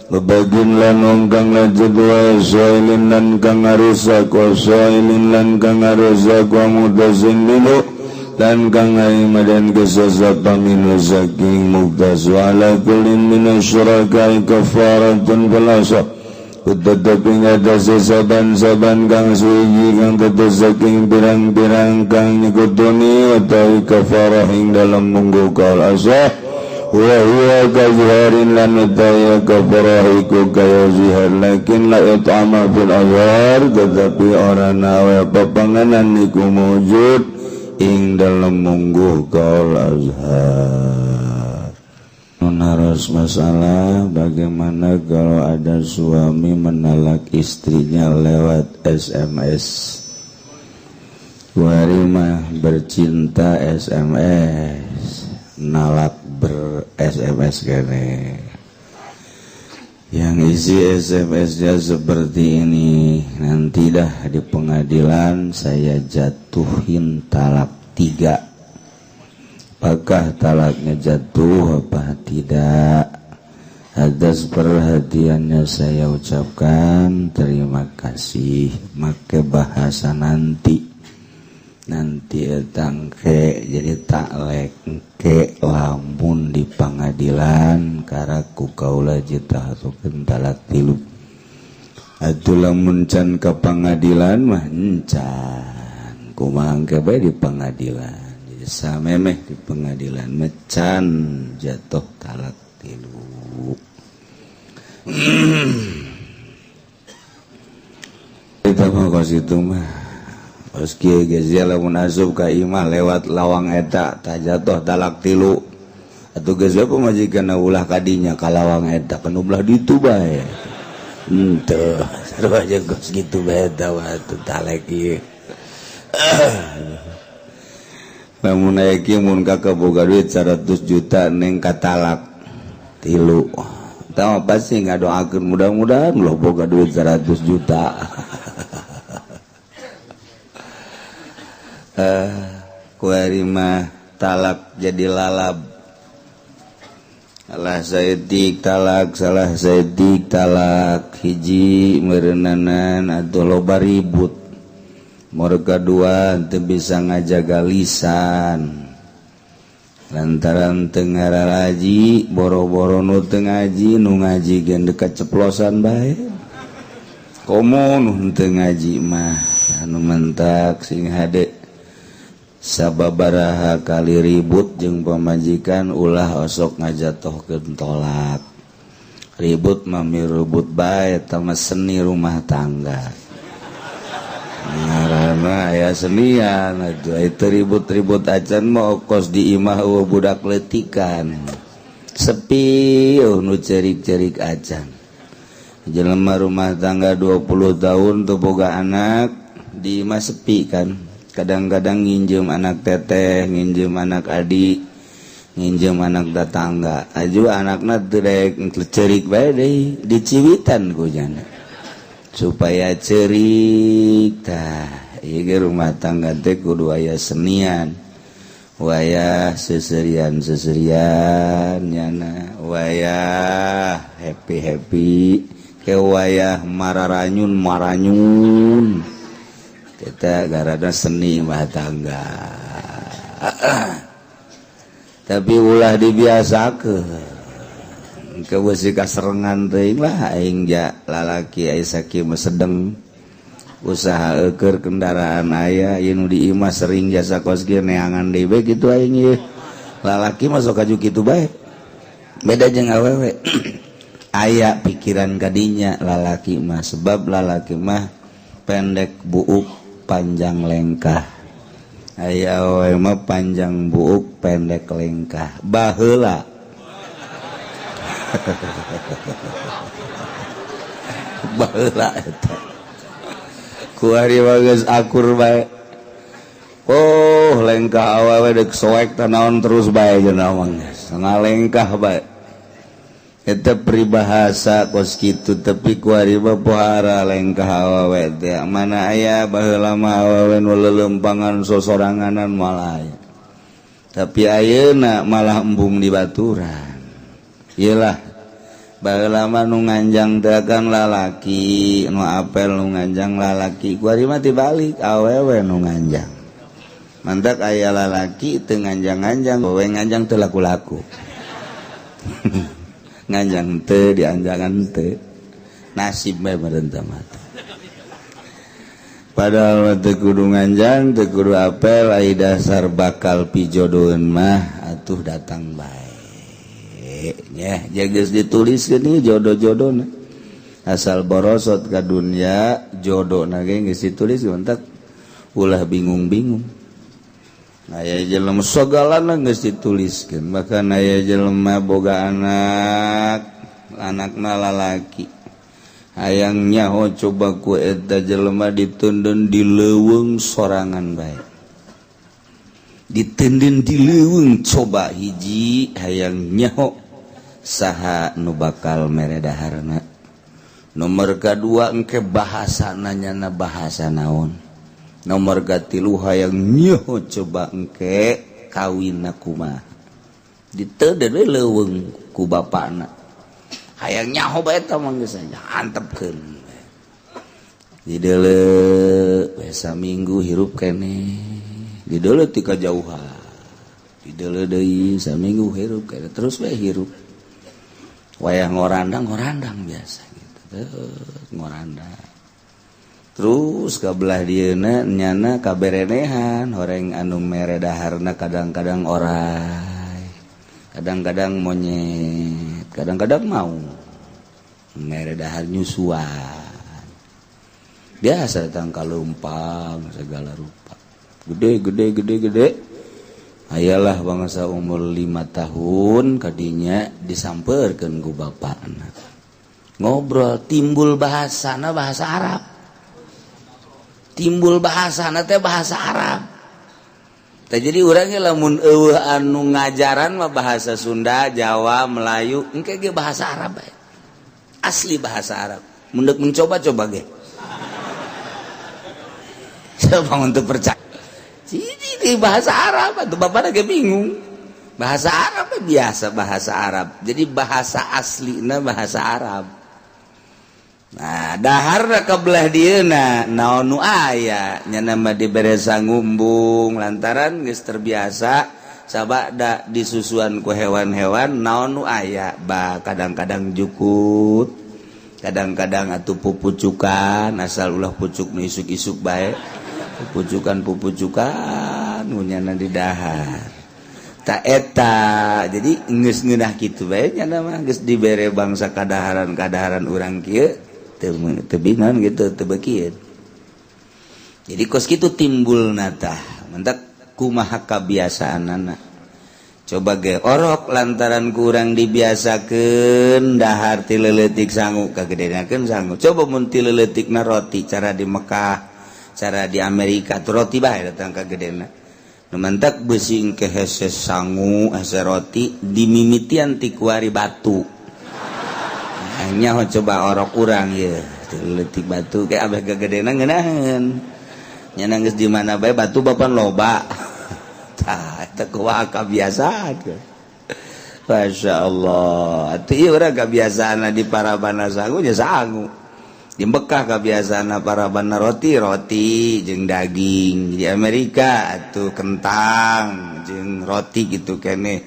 Bagin lan wong kang lanjut wa sailin lan kang ngarusak wa sailin lan kang ngarusak wa mudazin minhu lan kang ngaimadan kesasapa minhu saking mugdas wa ala kullin minasyuraka'i kafaratun falasa tetep ing atase saban-saban kang suwiji kang tetep saking pirang-pirang kang nyekutoni utawi kafarah ing dalem munggu kaul asah wa huwa kazharin lan utaya kafarah iku kaya zihar lakin la it'ama fil azhar tetapi ora nawe pepanganan iku mujud ing dalem mungguh kaul azhar. Menaros masalah bagaimana kalau ada suami menalak istrinya lewat SMS. Warimah bercinta SMS, nalak ber SMS kene. Yang isi SMS-nya seperti ini, nanti dah di pengadilan saya jatuhin talak 3. Apakah talaknya jatuh apa tidak? Atas perhatiannya saya ucapkan terima kasih. Make bahasa nanti. Nanti etangke jadi taklek ke lamun di pengadilan karaku kaula jitahatukeun talak 3. Atuh lamun can ka pengadilan mah encan. Kumaha engke bae di pengadilan. Jadi samemeh di pengadilan mecan jatuh talak 3. Kita mah kos itu mah kos kieu geus lamun asup ka imah lewat lawang eta tah jatuh talak 3. Atuh geus we pamajikan ulah kadinya ka lawang eta kanu belah ditu bae. Henteu sarua aja kos kitu bae eta atuh talek ieu. Lamun aya kieu mun kakak boga duit 100 juta neng katalak 3. Tahu pasti ngadoakeun mudah-mudahan loh boga duit 100 juta. Kuari mah talak jadi lalab. Salah saeutik talak, salah saeutik talak hiji meureunnanan atuh loba ribut. Mereka dua teu bisa ngajaga lisan. Lantaran teu ngararaji, boro-boro nu teu ngaji, nu ngaji gen dekat ceplosan bae. Komo nu teu ngaji mah, anu mentak sing hade sababaraha kali ribut jeung pamajikan, ulah osok ngajatohkeun tolak. Ribut mah mirubut bae, eta mah seni rumah tangga. Ngaranna aya senian atuh. Itu ribut-ribut acan mah kos di imah eueuh budak letikan. Sepi, eueuh nu cerik-cerik acan. Jelema rumah tangga 20 tahun teu boga anak, di imah sepi kan. Kadang-kadang nginjem anak teteh, nginjem anak adik, nginjem anak tetangga. Aju anakna teu daek cerik bae deui, diciwitan ku jana supaya cerik. Tah, ieu rumah tangga teh kudu aya senian, wayah seserian seserian nyana, wayah happy happy ke wayah mararanyun maranyun. Kita garada seni rumah tangga, tapi ulah dibiasakeun ke besi kaserengan teuing lah. Aing ja lalaki aya sakieu mah sedeng usaha eukeur, kendaraan aya, ieu nu di imah sering jasa kos kieu neangan deui bae kitu. Aing ieu lalaki mah sok kaju kitu bae, beda jeung awewe. Aya pikiran kadinya lalaki mah, sebab lalaki mah pendek buuk, panjang lengkah. Aya awewe mah panjang buuk, pendek lengkah. Baheula baheula eta kuari mah geus akur bae. Oh, lengkah awewe dek soek tanaon terus bae jeung mah geus ngalengkah bae. Eta peribahasa kos kitu, tapi kuari mah pohara lengkah awewe teh mana aya. Baheula mah awewe nu leuleumpangan sosoranganan malah aya, tapi ayeuna malah embung di baturan. Iyalah, baheula mah nu nganjang teh kan lalaki, nu apel nu nganjang lalaki. Kuari mah dibalik, awewe nu nganjang. Mantak aya lalaki teu nganjang-nganjang, awewe nganjang teu laku-laku. Nganjang teu, dianjangan teu, nasib bae meureun teh mah. Padahal teu kudu nganjang, teu kudu apel. Ai dasar bakal pijodoheun mah atuh datang bae nya, geus dituliskeun ieu jodoh-jodohna. Asal borosot ka dunya, jodohna ge geus ditulis. Mantak ulah bingung-bingung. Aya jelema sagalana geus dituliskeun. Bahkan aya jelema boga anak, anakna lalaki, hayang nyaho coba ku eta jelema ditundun di leuweung sorangan bae, ditenden di leuweung. Coba hiji hayang nyaho saha nu bakal mere daharna, nomor kedua engke bahasa nanyana bahasa naon, nomor katilu hayang nyaho coba engke kawin kumaha. Ditenden we leuweung ku bapakna, hayang nyaho bae eta mah geus antepkeun dideuleu we. Saminggu hirup keneh, dideuleu ti kajauhan, dideuleu deui saminggu hirup keneh, terus we hirup. Wayah ngorandang, ngorandang biasa gitu, ngorandang terus ke belah dieuna nyana kaberenehan horeng anu mere daharna. Kadang-kadang orai, kadang-kadang monyet, kadang-kadang mau mere dahar nyusuan biasa, datang kalumpang segala rupa, gede gede gede gede. Ayalah bangsa umur 5 tahun kadinya disamperkeun ku bapakna, ngobrol, timbul bahasana bahasa Arab, timbul bahasana teh bahasa Arab. Tah, jadi urangnya lamun eueuh anu ngajaran mah bahasa Sunda, Jawa, Melayu, engke ge bahasa Arab bae. Asli bahasa Arab. Mun deuk mencoba, coba ge. Siapa untuk percaya? Di bahasa Arab atau bapak lagi bingung. Bahasa Arab biasa bahasa Arab. Jadi bahasa aslina bahasa Arab. Nah, dahar ke belah dieuna naon nu aya nya nama dibere sangumbung lantaran geus terbiasa. Sabada disusuan ku hewan-hewan naon nu aya bah kadang-kadang jukut, kadang-kadang atuh pupucukan, asal ulah pucuk nu isuk-isuk bae. Pupucukan-pupucukan ngunyana di dahar. Ta eta jadi geus ngeunah kitu bae nya mah geus dibere bangsa kadaharan-kadaharan urang kieu teu teu bingan gitu teu beukieun. Jadi kos kitu timbulna tah. Mentak kumaha kabiasaanana. Coba ge orok lantaran kurang dibiasakeun dahar ti leuletik sangu kagedenakeun sangu. Coba mun ti leuletikna roti cara di Mekah, cara di Amerika tuh roti bae datang kagedena. Nu mantak beusi engke hese sangu, hese roti dimimitian ti kuari batu. Nyaho coba orok urang ye ti leuletik batu ke abeh kagedena ngeunaheun. Nya geus di mana bae batu bapan loba. Tah eta kumaha kabiasaan. Masya Allah. Atuh ieu urang kabiasaan di parabana sangu nya sangu. Di Mekah kabiasaan parabana roti roti jeung daging. Di Amerika atuh kentang jeung roti gitu keneh.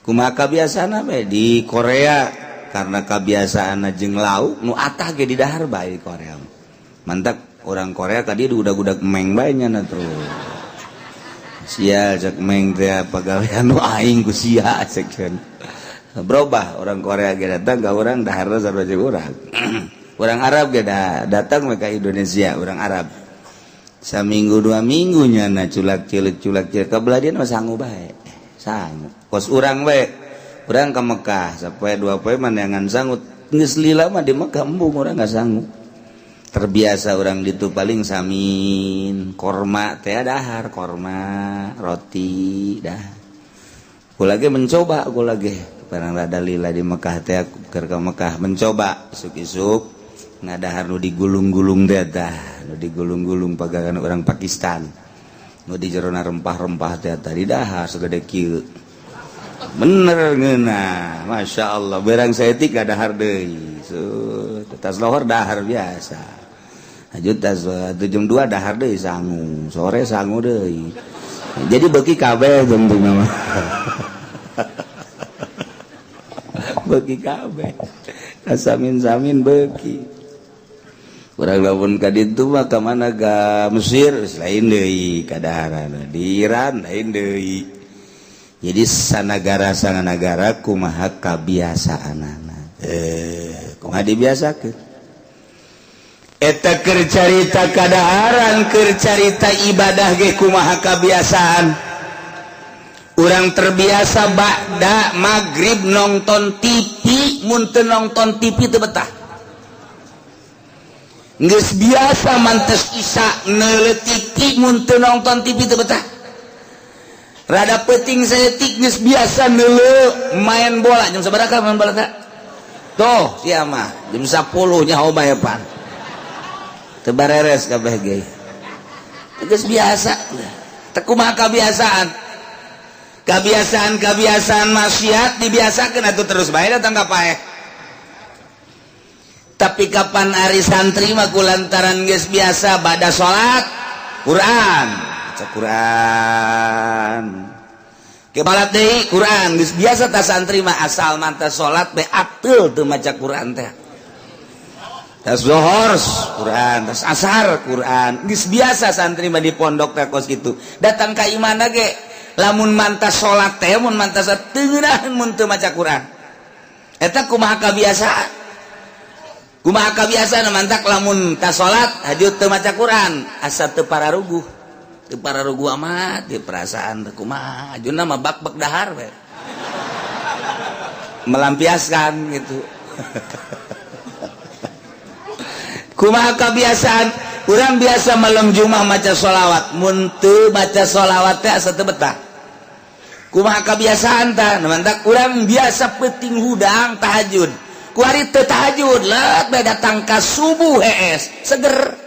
Kumaha kabiasaan bae di Korea karena kabiasaan jeung lauk nu atah ge di dahar bae di Korea. Mantap orang Korea tadi udah-udah meng bae nya terus. Sia cek meng teh pagawean nu aing ku sia cek. Berubah orang Korea ge datang ka urang daharna sarua jeung urang. Orang Arab ge datang we ka Indonesia, orang Arab. Saminggu dua minggu nyana culak cilik culak cilik ka belah dieu mah sangu bae. Sangu. Kos urang we. Urang ka Mekah sapoe dua poe maneangan sangu. Geus lila mah di Mekah embung urang nggak sangu. Terbiasa orang ditu paling samin korma teh dahar korma roti dah. Aku lagi mencoba, aku lagi barang rada lila di Mekah teh keur ka Mekah mencoba isuk-isuk ngadahar nu digulung-gulung teh tah, nu digulung-gulung pagawean orang Pakistan. Nu di jerona rempah-rempah teh tadi dahar segede kieu. Bener ngeunah, Masya Allah. Berang saeutik dahar deui. Tas lohor dahar biasa. Lanjut tas jam 2 dahar deui sangu, sore sangu deui. Jadi beuki kabeh penting mah. Beuki kabeh. Samin-samin beuki. Urang lamun ka ditu mah ka mana ka Mesir lain deui kadaharan, di Iran lain deui. Jadi sanagara sanganagara kumaha kabiasaanana. Kumaha dibiasakeun? Eta keur carita kadaharan, keur carita ibadah ge kumaha kabiasaan. Urang terbiasa ba'da maghrib nonton TV, mun teu nonton TV teu betah. Geus biasa mantes isya neuleuh TV, mun teu nonton TV teu betah. Rada peuting saeutik geus biasa neuleuh main bola. Jam sabaraha main bola teh? Tuh, sia mah jam 10 nyaho bae pan. Teu bareres kabeh ge. Geus biasa. Teu kumaha kabiasaan. Kebiasaan-kebiasaan maksiat dibiasakeun atuh terus bae datang ka paeh. Tapi kapan ari santri mah kulantaran geus biasa bada salat Quran, baca Quran. Ke balat deui Quran, geus biasa ta santri mah asal mantap salat bae ateul teu maca Quran teh. Tas zuhur Quran, tas asar Quran. Geus biasa santri mah di pondok teh kos kitu. Datang ka imana ge lamun mantas salat teh mun mantas teu ngeunaheun mun teu maca Quran. Eta kumaha kabiasaan? Kumaha kabiasaan mantak lamun tas salat hajut teu maca Quran, asa teu pararuguh. Teu pararuguh amat di perasaan teu kumaha, hajuna mah bak-bak dahar we. Melampiaskan gitu. Kumaha kebiasaan urang biasa malam Jumat maca sholawat, mun teu maca sholawat teh asa teu betah. Kumaha kebiasaan tah, mantak urang biasa peuting hudang tahajud. Kuari teu tahajud, let bae datang ka subuh hees, seger.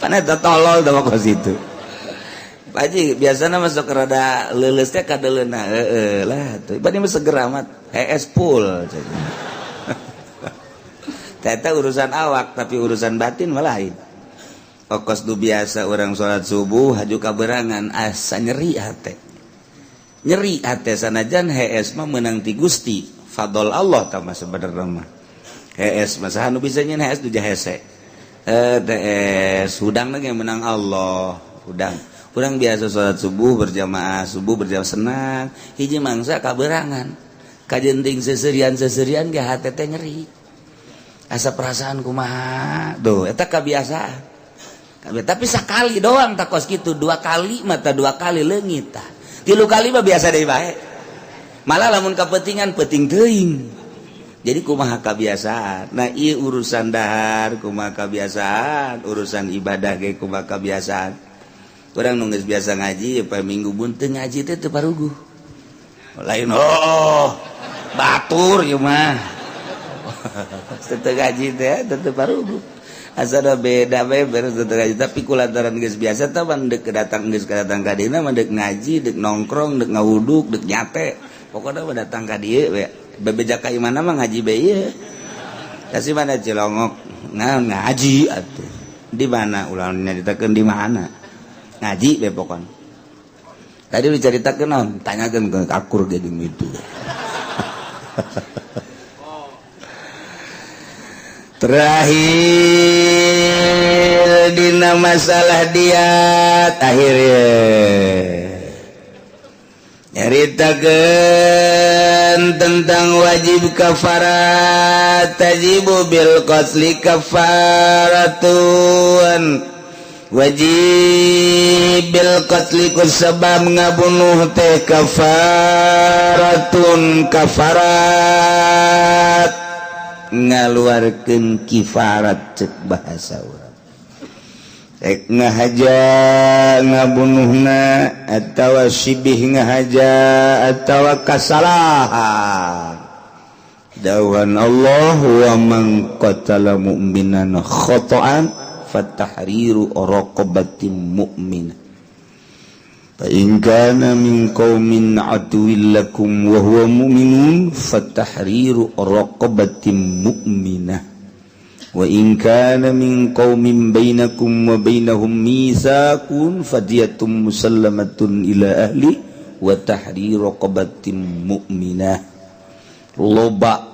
Pan eta tolol da kos itu. Pak Haji biasana masuk rada leuleus teh kadeuleuna heueuh lah tuh. Bade mah seger amat, hees full. Eta urusan awak tapi urusan batin mah lain. Kos nu biasa orang salat subuh haju kaberangan, asa nyeri hate, nyeri hate. Sanajan hees mah menang ti Gusti, fadol Allah tah mah. Sebenarnya mah hees mah saha nu bisa nyeun hees du hese eh TS hudang lagi menang Allah hudang. Urang biasa salat subuh berjamaah, subuh berjamaah senang. Hiji mangsa kaberangan kajenting seserian seserian ge hate teh nyeri, asa perasaan kumaha tuh. Eta kebiasaan, tapi sekali doang tak kos gitu. Dua kali mata, dua kali leungit tah, tilu kali mah biasa deui bae. Malah lamun kapentingan penting teuing. Jadi kumaha kebiasaan. Nah, ieu urusan dahar kumaha kebiasaan, urusan ibadah ge kumaha kebiasaan. Urang nu geus biasa ngaji apa minggu bunteung ngaji teh teu paruguh lain. Oh, batur ieu mah teu ngaji teh teu paruguh, asa da beda beber teu ngaji. Tapi kulantaran geus biasa tah, dek datang, geus datang ka dieu mah, dek ngaji, dek nongkrong, dek ngawuduk, dek nyate, pokoknya mah datang ka dieu we. Bebeja ka imana mah ngaji be ieu. Kasih mana Cilongok? Nah, ngaji atuh. Di mana? Ulah nyaritakeun di mana ngaji be. Pokoknya tadi diceritakeun naon, tanyakeun ke akur ge jeung itu. Terakhir dina masalah diat, akhirnya nyaritakeun tentang wajib kafarat. Tajibu bil qatli kafaratun, wajib bil qatli ku sebab ngabunuh teh, kafaratun kafarat, ngaluarkeun kifarat cek bahasa urang. Rek ngahaja ngabunuhna atawa sibih ngahaja atawa kasalahan. Dawuhan Allah, wa man qatala mu'minan khata'an fatahriru raqabatin mu'minah fa in kana min qaumin aduwwin lakum wa huwa mu'minun fatahriru raqabatin mu'minah wa in kana min qaumin bainakum wa bainahum mitsaqun fadiyatun musallamatun ila ahli wa tahriru raqabatin mu'minah. Loba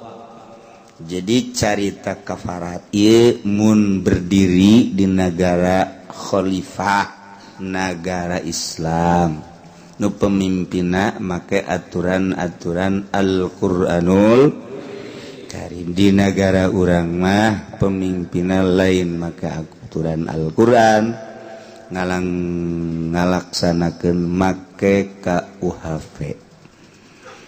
jadi carita kafarat ieu mun berdiri di negara khalifah, negara Islam nu pemimpinna make aturan-aturan Al-Qur'anul Karim. Di negara urang mah pemimpinna lain make aturan Al-Qur'an, ngalang ngalaksanakeun make KUHP.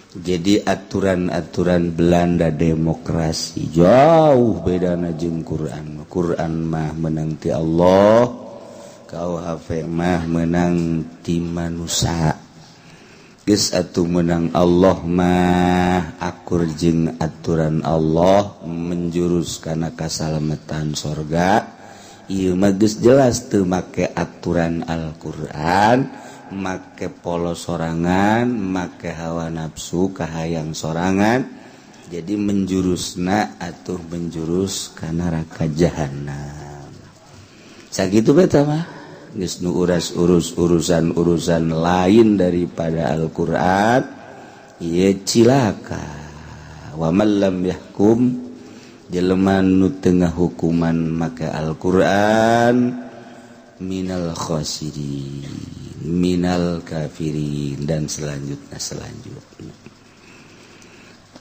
Jadi aturan-aturan Belanda, demokrasi, jauh beda jeung Quran. Quran mah menang ti Allah, KUHP mah menang ti manusia. Geus atuh, menang Allah mah akur jeung aturan Allah, menjurus kana kasalamatan sorga. Ieu mah geus jelas teu make aturan Al-Qur'an, make polo sorangan, make hawa nafsu kahayang sorangan. Jadi menjurusna atuh menjurus ka neraka jahanam. Sakitu beta mah. Geus nu uras urus urusan-urusan lain daripada Al-Qur'an ieu cilaka. Wa man lam yahkum, jelema nu teu ngahukuman make Al-Qur'an, minal khasirin, minal kafirin, dan selanjutnya selanjutnya.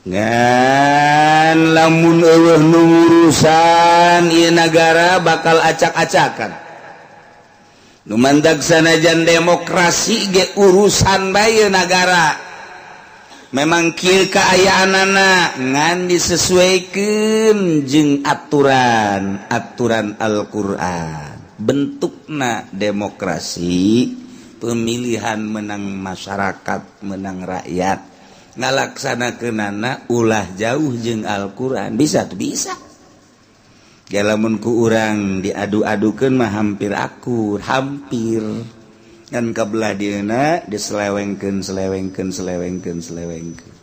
Ngan lamun euweuh nu ngurusan ieu nagara bakal acak-acakan. Nu mantak sanajan demokrasi ge urusan bae nagara. Memang kieu kaayaanana, ngan disesuaikan jeung aturan aturan Al-Qur'an. Bentukna demokrasi, pemilihan menang masyarakat, menang rakyat, ngalaksanakeunana ulah jauh jeung Al-Qur'an. Bisa tuh, bisa. Lamun ku urang diadu-adukeun mah hampir akur, hampir kan. Kabelah dieuna diselewengkeun, selewengkeun, selewengkeun, selewengkeun.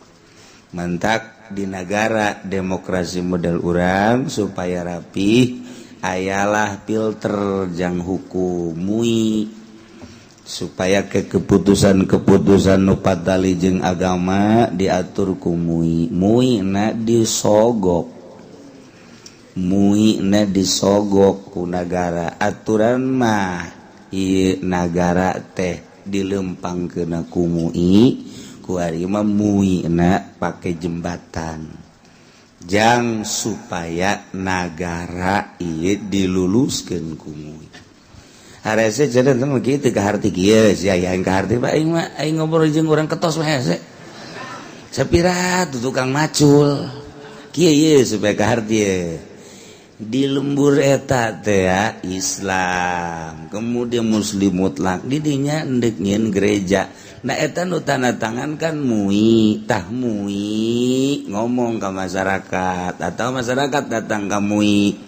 Mantak di negara demokrasi model urang, supaya rapi Ayalah filter jang hukum MUI supaya ke keputusan-keputusan nu patali jeung agama diatur ku MUI. MUI na disogok, MUI na disogok ku nagara. Aturan mah ieu nagara teh dilempang kena ku MUI, ku ari mah MUI na pake jembatan jang supaya nagara ieu diluluskeun ku MUI. Harese cenah teh kitu kaharti kieu sia aing kaharti Pak, aing mah aing ngobrol jeung urang ketos mah hese. Sapira tuh tukang macul. Kieu ieu supaya kaharti ye. Di lembur eta teh ya, Islam, kemudian Muslim mutlak didinya endek nyieun gereja. Nah, eta nu tanda tangan kan MUI. Tah, MUI ngomong ke masyarakat atau masyarakat datang ke MUI,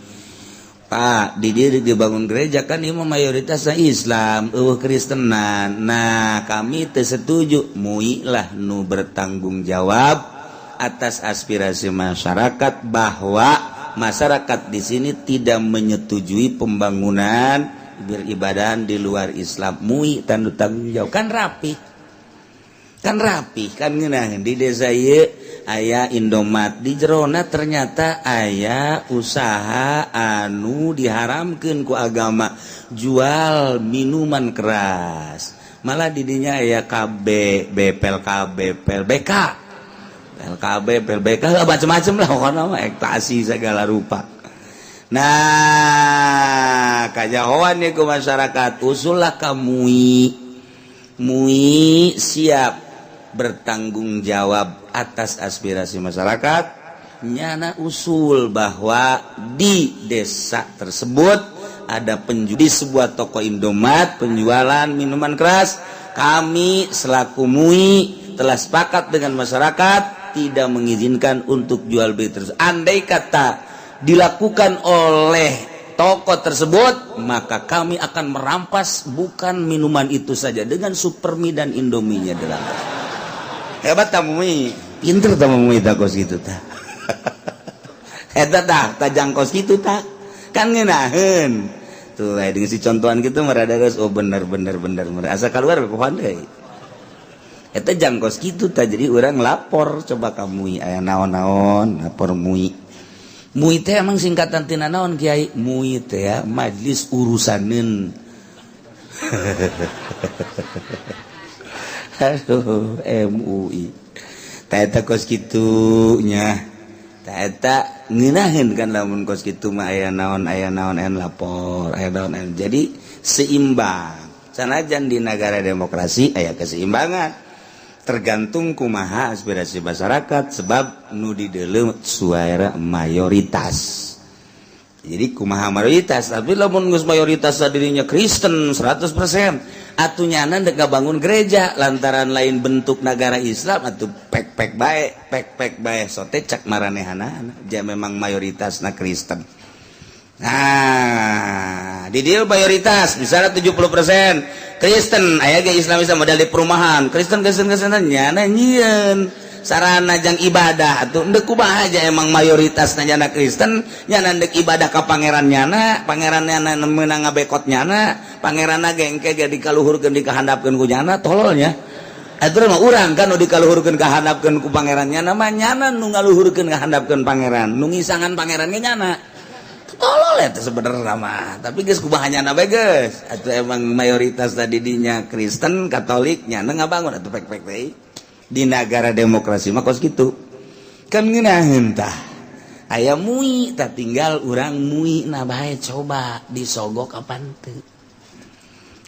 "Pak, di dieu dibangun gereja kan ieu mah mayoritasnya Islam, euweuh Kristenan. Nah, kami teu setuju." MUI lah nu bertanggung jawab atas aspirasi masyarakat bahwa masyarakat di sini tidak menyetujui pembangunan beribadah di luar Islam. MUI tanda tanggung jawab kan rapi, kan rapi kan. Ngeunah di desa ieu aya Indomaret, di jerona ternyata aya usaha anu diharamkeun ku agama, jual minuman keras. Malah didinya aya KB, BPL, KB, PLBK, LKB, PLBK, macam-macam lah pokoknya mah, ekstasi segala rupa. Nah, kajahoan nih ke masyarakat, usullah ka MUI. MUI siap bertanggung jawab atas aspirasi masyarakat. Nyana usul bahwa di desa tersebut ada penjual di sebuah toko Indomaret penjualan minuman keras. Kami selaku MUI telah sepakat dengan masyarakat tidak mengizinkan untuk jual beli terus. Andai kata dilakukan oleh toko tersebut, maka kami akan merampas bukan minuman itu saja, dengan supermi dan indominya dirampas. Hebat tah MUI, pinter tah MUI tah kos kitu tah. Eta tah tajang kos kitu tah. Kan ngeunaheun. Tuh dengan si contohan gitu merada geus, oh bener bener bener bener, asa keluar pohon deui. Eta jang kos kitu tah. Jadi orang lapor coba ka MUI, aya naon-naon lapor MUI. MUI teh emang singkatan tina naon, Kiai? MUI teh ya Majlis Urusaneun. Aduh, MUI. Tah, eta kos kitu nya. Tah, eta ngeunaheun kan lamun kos kitu mah aya naon aya lapor, aya naon aya. Jadi seimbang. Sanajan di negara demokrasi aya keseimbangan. Tergantung kumaha aspirasi masyarakat, sebab nu dideuleu suara mayoritas. Jadi kumaha mayoritas, tapi lamun geus mayoritas dirinya Kristen 100% atuh nyana dek bangun gereja lantaran lain bentuk negara Islam atau pek-pek bae, pek-pek bae sote cak maranehanana ja memang mayoritas na Kristen. Nah, di deal mayoritas misalnya 70% Kristen, aya ge Islam Islam model di perumahan Kristen Kristen Kristen, nyana nyieun sarana jang ibadah atuh endek kumaha aja. Emang mayoritas nyana Kristen, nyana ndek ibadah ka pangeran nyana, pangeran nyana meunang ngabekot nyana, pangeran ge engke ge dikaluhurkeun dikahandapkeun ku nyana. Tololnya atuh mah urang kan nu dikaluhurkeun kahandapkeun ku pangeran nyana mah, nyana nu ngaluhurkeun kahandapkeun pangeran, nu ngisangan pangeran ge nyana. Tolol eta sebenarnya mah, tapi geus kumaha nyana bae geus atuh. Emang mayoritas tadi dinya Kristen Katolik, nyana ngabangun atuh pek-pek teh. Di negara demokrasi mah kos kitu kan ngeunaheun tah. Aya MUI tah, tinggal urang MUI na bae coba disogok kapan teu,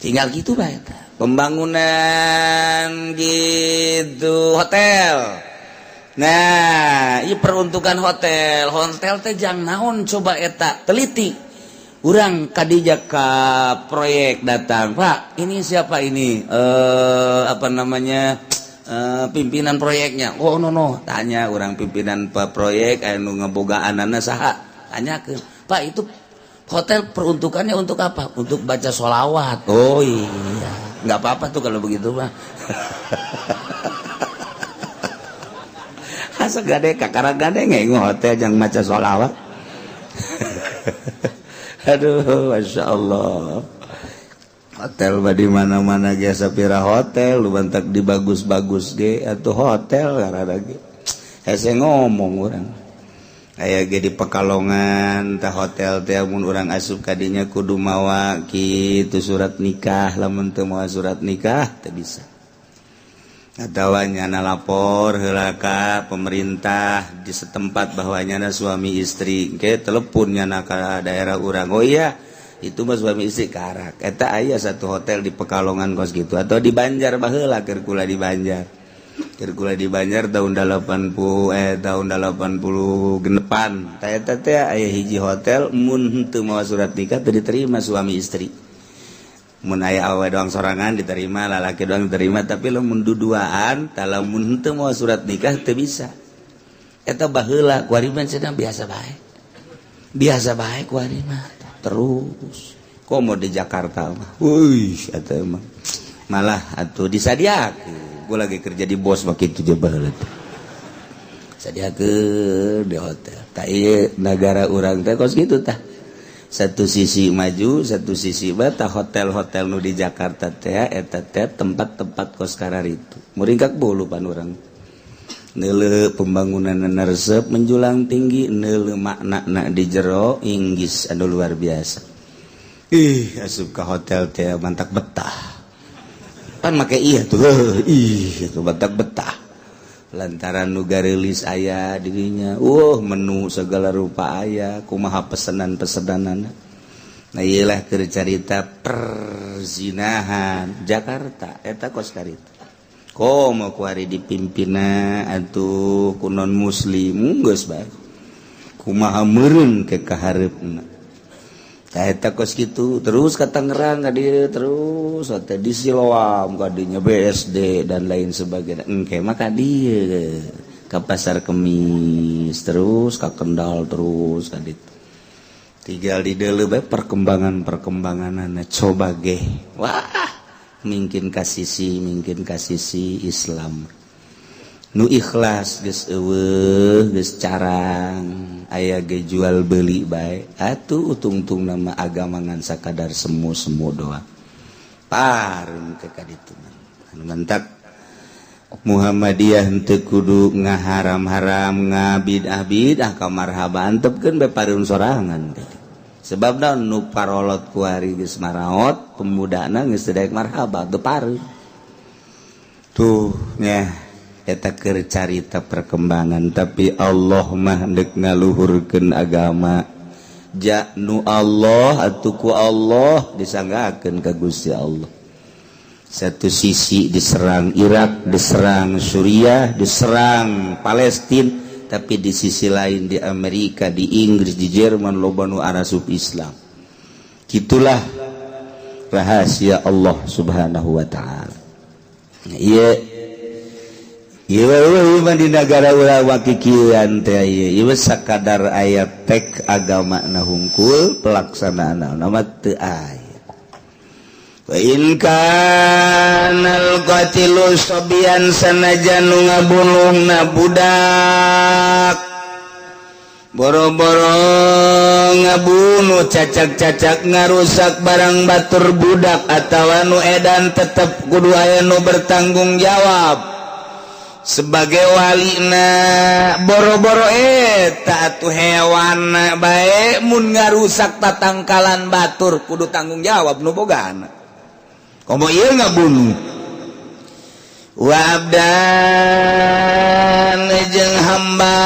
tinggal gitu bae tah. Pembangunan gitu hotel. Nah, ini peruntukan hotel. Hotel teh jang naon coba eta teliti. Urang kadija ka proyek datang, "Pak, ini siapa ini?" Apa namanya? Pimpinan proyeknya. Oh, no no, tanya orang pimpinan proyek anu ngebogaanana saha. Tanya ke, "Pak, itu hotel peruntukannya untuk apa?" "Untuk baca sholawat." "Oh iya, nggak apa-apa tuh kalau begitu mah." Asa gade kakara gade nggak hotel jang maca sholawat. Aduh, masya Allah, hotel mah di mana-mana ge, sapira hotel lu bantak di bagus-bagus ge atau hotel karena ge hese ngomong urang. Aya ge di Pekalongan tah, hotel teh mun urang asup kadinya kudu mawa kitu surat nikah. Lamun teu mawa surat nikah teu bisa, atawa nyana lapor heula ka pemerintah di setempat bahwa nyana suami istri ke telepon nyana ka daerah urang. Oh iya, itu mah suami istri karak. Eta aya satu hotel di Pekalongan kos gitu, atau di Banjar baheula, keur kula di Banjar, keur kula di Banjar tahun 80, tahun 80 genepan. Tah, eta teh aya hiji hotel, mun henteu mawa surat nikah teu diterima suami istri. Mun aya awewe doang sorangan diterima, lalaki doang diterima, tapi lamun duduaan tah, lamun henteu mawa surat nikah teu bisa. Eta baheula. Kuari mah cenah biasa bae, biasa bae kuari mah. Terus komo di Jakarta mah, wih, eta mah malah atuh disadiakeun. Gua lagi kerja di bos mah kitu je baheula teh, sadiakeun di hotel. Tah, ieu negara urang teh kos kitu tah, satu sisi maju, satu sisi bata. Hotel-hotel nu di Jakarta teh eta teh tempat-tempat kos kararitu, muringkak bolu pan urang neuleu pembangunan resep menjulang tinggi, neuleu makna na di jero inggis anu luar biasa. Ih, asup ke hotel teh mantak betah pan make iya tuh. Ih, itu mantak betah lantaran nu gareulis aya dirinya. Menu segala rupa aya, kumaha pesenan-pesenanana. Nah, iyalah keur carita perzinahan Jakarta eta kos karita. Komo kuari dipimpina atuh ku non muslim, geus bae kumaha meureun ke kahareupna. Tah, eta kos kitu terus ka Tangerang, ka dieu terus teh di Siloam kadinya BSD dan lain sebagainya. Engke mah ka dieu, ka Pasar Kemis, terus ka Kendal, terus ka ditu. Tinggal di deuleu bae perkembangan-perkembanganana. Coba ge, wah, mungkin kasisi, mungkin kasisi Islam nu ikhlas geus euweuh, geus carang aya ge jual beli bae atuh. Utungtung nama agama ngan sakadar semu-semu doang. Parun ke kaditu anu mantak Muhammadiyah henteu kudu ngaharam-haram, ngabidah-bidah ka marhaba, antepkeun bae parun sorangan teh. Sebab naon? Nu parolot kuari geus maraot, pemudana geus teu daek marhaba teu pareun tuh nya. Eta keur carita perkembangan, tapi Allah mah dek ngaluhurkeun agama. Ja nu Allah atuh ku Allah disanggakeun ka Gusti Allah. Satu sisi diserang Irak, diserang Suriah, diserang Palestina, tapi di sisi lain di Amerika, di Inggris, di Jerman loba nu arasup Islam. Gitulah rahasia Allah Subhanahu wa taala. Iya. Di negara sakadar ayat tek agama na hungkul, pelaksanaan nama teu aya. Wa in kanal qatilu shabiyan, sanajan nu ngabunuhna budak, boro-boro ngabunuh, cacak-cacak ngarusak barang batur budak atawa nu edan, tetep kudu aya nu bertanggung jawab sebagai walina. Boro-boro eta atuh, hewan bae mun ngarusak tatangkalan batur kudu tanggung jawab nu bogana, komo ieu ngabunuh. Wa abdan, jeung hamba.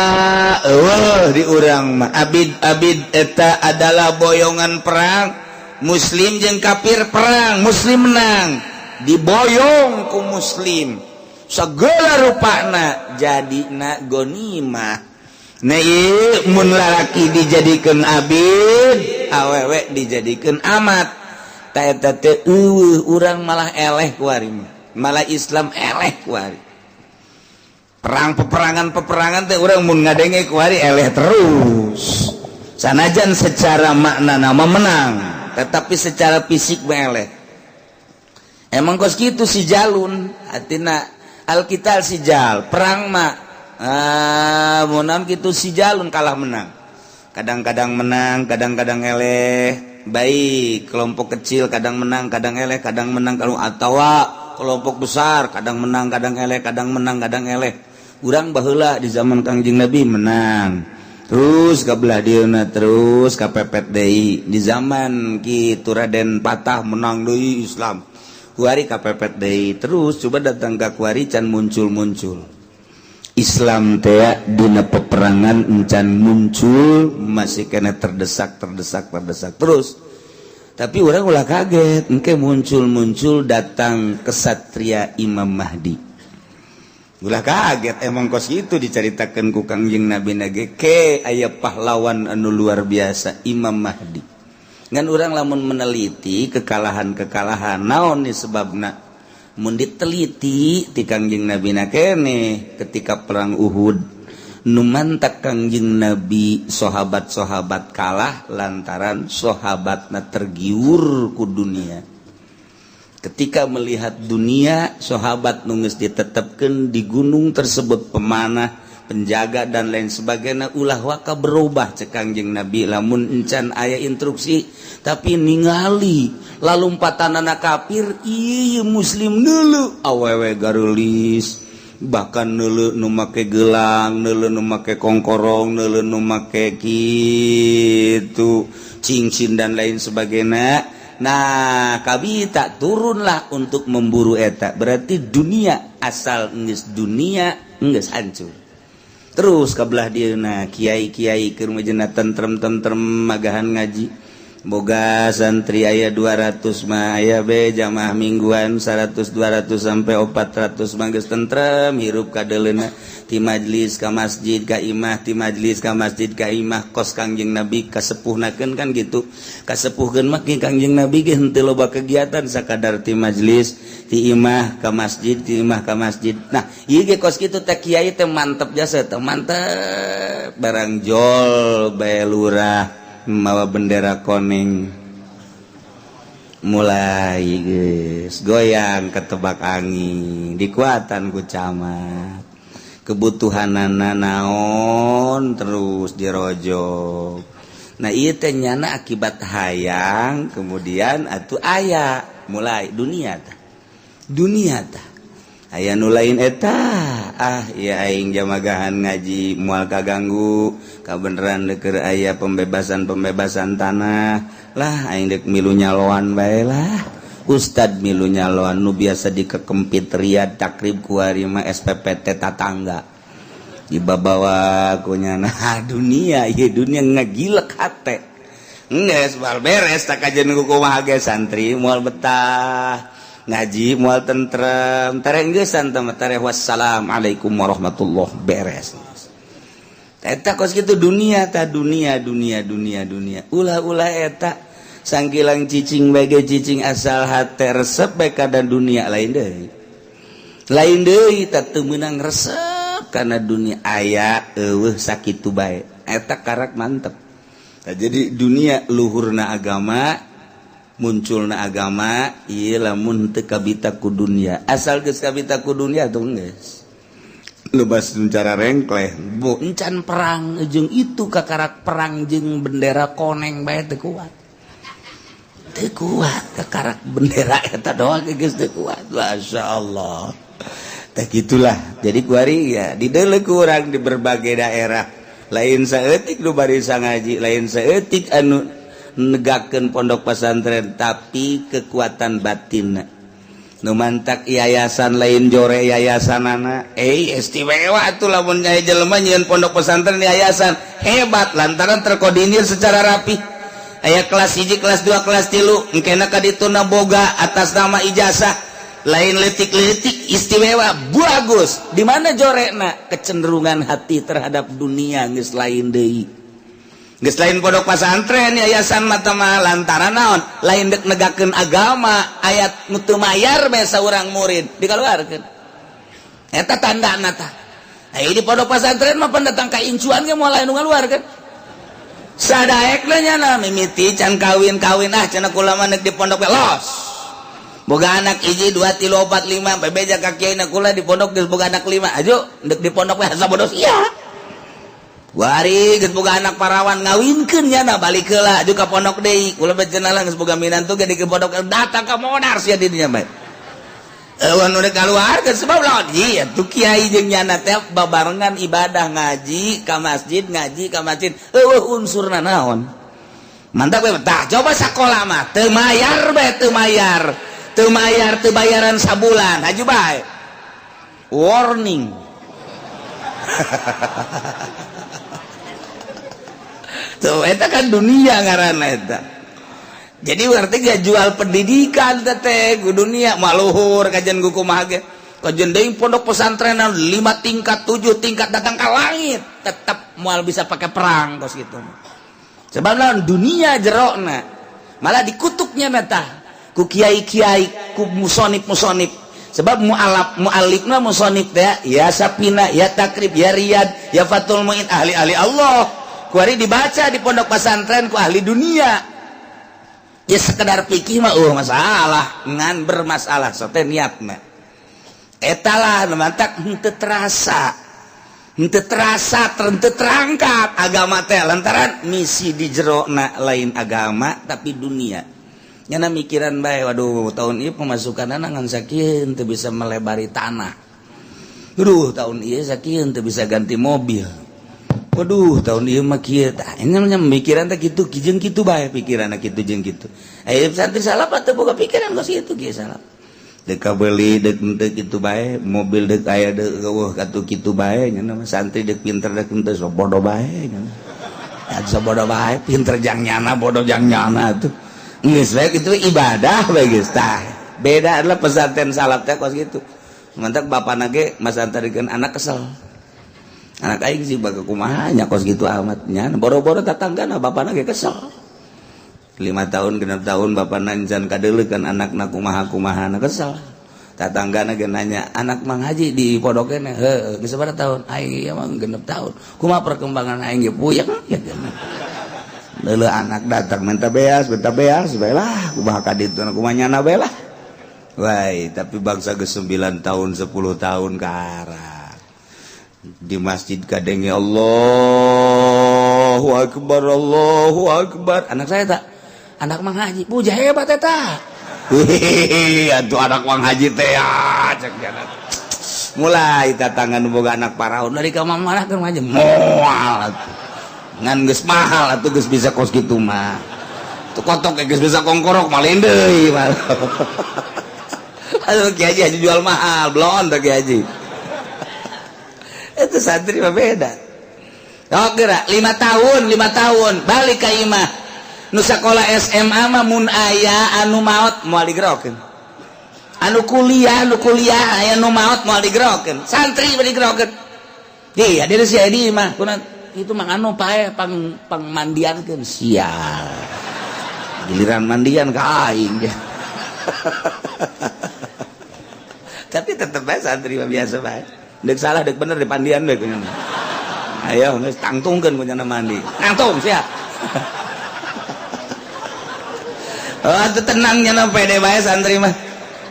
Eueuh di urang mah abid. Abid eta adalah boyongan perang. Muslim jeung kafir perang, muslim menang, diboyong ku muslim segala rupana jadi na gonimah. Nah, mun lalaki dijadikan abid, awewe dijadikan amat. Ta eta teh eueuh, urang malah eleh kuari mah, malah Islam eleh kuari. Perang, peperangan, peperangan teh urang mun ngadenge kuari eleh terus. Sanajan secara makna nama menang, tetapi secara fisik mah eleh. Emang kos kitu si jalun artina alkitab sijal perang mah, ah, mun gitu si jalun kalah menang. Kadang-kadang menang, kadang-kadang eleh. Baik kelompok kecil kadang menang, kadang eleh, kadang menang, kalau atau kelompok besar kadang menang, kadang eleh, kadang menang, kadang eleh. Urang baheula di zaman Kangjeng Nabi menang terus, kabelah dieuna terus kapepet deui. Di zaman kitu Raden Patah menang deui Islam, kuari kapepet deui. Terus coba datang ka kuari, can muncul-muncul Islam teh dina peperangan, encan muncul, masih kena terdesak, terdesak, terdesak terus. Tapi urang ulah kaget engke muncul-muncul datang kesatria Imam Mahdi. Ulah kaget, emang kos itu diceritakan ku Kangjeng Nabi nage ke aya pahlawan anu luar biasa, Imam Mahdi. Ngan urang lamun meneliti kekalahan-kekalahan, naon nih sebabna, mun diteliti ti Kangjeng Nabi na kene, ketika perang Uhud nu mantak Kangjeng Nabi sahabat-sahabat kalah lantaran sahabatna tergiur ku dunia. Ketika melihat dunia, sahabat nu geus ditetapkan di gunung tersebut, pemanah, penjaga, dan lain sebagainya, ulah waka berubah cek Kangjeng Nabi lamun encan aya instruksi. Tapi ningali lalumpatan anak kafir, iya muslim dulu awewe garulis, bahkan nulu nu make gelang, nulu nu make kongkorong, nulu nu make gitu cincin dan lain sebagainya. Nah, kabita turunlah untuk memburu eta. Berarti dunia, asal geus dunia geus hancur. Terus kabelah dieuna kiai-kiai keur majena tentrem tentrem magahan ngaji, boga santri aya 200 mah, aya be jamaah mingguan 100, 200 sampai 400 mah geus tentrem hirup. Kadeleuna ti majlis ka masjid ka imah, ti majlis ka masjid ka imah, kos Kangjeng Nabi kasepuhnakeun kan gitu. Kasepuhkeun mah Kangjeng Nabi ge henteu loba kegiatan, sakadar ti majlis, ti imah ka masjid, ti imah ka masjid. Nah, ieu ge kos kitu teh kiai teh mantep jasa teh, mantep barang jol bae lurah mawa bendera kuning, mulai guys goyang ketebak angin, dikuatan ku camat, kebutuhan naon terus dirojok. Nah, ieu teh nyana akibat hayang kemudian atuh aya mulai dunia tah, dunia tah aya nu lain eta. Ah ya, aing jamagahan ngaji moal kaganggu, kabeneran keur aya pembebasan pembebasan tanah lah, aing dek milu nyaloan bae lah. Ustad milu nyaloan, nu biasa dikekempit Riyad Takrib, kuari mah SPPT tatangga dibabawa ku nyana. Dunia ieu, dunia ngagilek hate. Geus bal beres tak kajen kumaha ge santri moal betah ngaji, moal tentrem. Tereng geusan teh tereh, wassalamualaikum warahmatullah, beres. Eta kos kitu dunia ta, dunia, dunia, dunia, dunia. Ulah-ulah eta sangkilang cicing bae cicing, asal hate resep bae kana dunia, lain deui, lain deui. Ta teu meunang resep kana dunia, aya eueuh sakitu bae, eta karak mantep. Nah, jadi dunia luhurna agama, munculna agama ieu lamun teu kabita ku dunia. Asal geus kabita ku dunia tuh geus lebas cara rengkleh. Bu encan perang jeung itu, kakarak perang jeung bendera koneng bae teu kuat, teu kuat. Kakarak bendera eta doang geus teu kuat. Masya Allah, teh gitulah. Jadi kuari ya dideuleu ku urang di berbagai daerah, lain saeutik nu barisa ngaji, lain saeutik anu negakeun pondok pesantren, tapi kekuatan batin nu mantak yayasan lain jore yayasan anak istimewa tuh. Lamun aya jelema nyieun pondok pesantren yayasan hebat lantaran terkoordinir secara rapi, aya kelas 1, kelas 2, kelas 3, engkena ka dituna boga atas nama ijazah, lain letik-letik, istimewa, bagus. Di mana jorekna? Kecenderungan hati terhadap dunia geus lain deui, geus lain pondok pesantren yayasan mata mah. Lantaran naon? Lain dek negakeun agama, ayat nu teu mayar biasa urang murid dikeluarkeun, eta tandana tah. Nah, di pondok pesantren mah pendatang ka incuan ge moal lain nu ngaluarkeun. Sadaekna nyana mimiti can kawin-kawin, ah cenah kula mah di pondok los, boga anak hiji, dua, tilu, opat, lima. Bebeja ka kiai, kula di pondok geus boga anak lima, aju dek di pondok we asa bodos. Iya. Wari geus boga anak parawan ngawinkeun nya balik heula juga pondok deui. Kula bae cenah geus boga minantu ge di pondok datang ka modar sia di dinya bae. Eueuh nu kaluarkeun sebab lawan ieu tuh kiai jeung nyana teh babarengan ibadah ngaji ka masjid ngaji ka masjid. Eueuh unsurna naon? Mantap we tah coba sakola mah teu mayar bae teu mayar. Teu mayar teu bayaran sabulan haju bae. Warning. Tuh eta kan dunia ngaranna eta. Jadi berarti gak jual pendidikan teh ku dunia maluhur kajian ku kumaha ge. Kajian deui pondok pesantren 5 tingkat 7 tingkat datang ka langit tetep moal bisa pakai perang kos gitu. Sebab lawan dunia jerokna malah dikutuknya tah ku kiai-kiai ku musonib-musonib. Sebab mualaf mualifna musonib teh ya Sapina ya Takrib ya Riyad ya Fathul Muin ahli-ahli Allah. Kuari dibaca di pondok pesantren ku ahli dunia. Ya sekedar pikir mah masalah ngan bermasalah sote niatna. Eta lah mantak henteu terasa. Henteu terasa henteu terangkat agama teh lantaran misi di jerona lain agama tapi dunia. Nyana mikiran bae waduh tahun ieu pemasukan ngan sakieu teu bisa melebari tanah. Duh tahun ieu sakieu teu bisa ganti mobil. Waduh tahun ieu mah kieu tah ini namanya mikiran teh kitu jeung kitu bae pikiranna kitu jeung kitu. Aya santri salah teu boga pikiran kos kitu kieu salah. Deuk kabeli deuk henteu kitu bae, mobil deuk aya deuk eueuh katuh kitu bae nya mah santri deuk pinter deuk henteu sok bodoh bae nya. Sok bodoh bae pinter jang nyana bodoh jang nyana tuh. Geus bae kitu ibadah bae geus tah. Beda adalah pesantren salaf teh kos kitu. Mantak bapana ge masantarikeun anak kesel. Anak aing sih baga kumaha nya kos kitu amat nya boro-boro tatanggana bapana ge kesel. 5 tahun 6 tahun bapana encan kadeuleuk anakna kumaha-kumahana kesel. Tatanggana ge nanya, "Anak Mang Haji di pondok keneh?" "Heueuh, geus sabaraha tahun?" "Aing ieu mah 6 tahun." "Kumaha perkembangan aing ge puyeng?" Ya leuleuh anak datang minta beas bae lah kumaha ka ditu kumaha nyana bae lah. Wai, tapi bangsa geus 9 tahun 10 tahun karak. Di masjid kadenge Allahu Akbar Allahu Akbar. Anak saya tak anak Mang Haji puja hebat eta. Hehehe, atuh anak Mang Haji teh ya cek jana. Mulai tatangan boga anak paraun dari ka mana keur mah moal atuh. Ngan geus mahal atuh geus bisa kos kitu mah. Tuh kotok geus bisa kongkorok malin deui. Aduh Ki Haji jual mahal, blon tuh Ki Haji. Itu santri mah beda. Oh geura 5 tahun balik ka imah. Nu sakola SMA mah mun aya anu maot moal digerokeun. Anu kuliah aya nu maot moal digerokeun. Santri mah digerokeun. Di hadir si Edi mah kuna itu mah anu pae pang pangmandiankeun sial. Giliran mandian ka aing. Tapi tetep bae santri mah biasa bae. Dek salah dek bener di pandian bae kunyana. Ayo geus tangtungkeun kunyana mandi. Tangtung siap. Oh atuh tenang nya pede bae santri mah.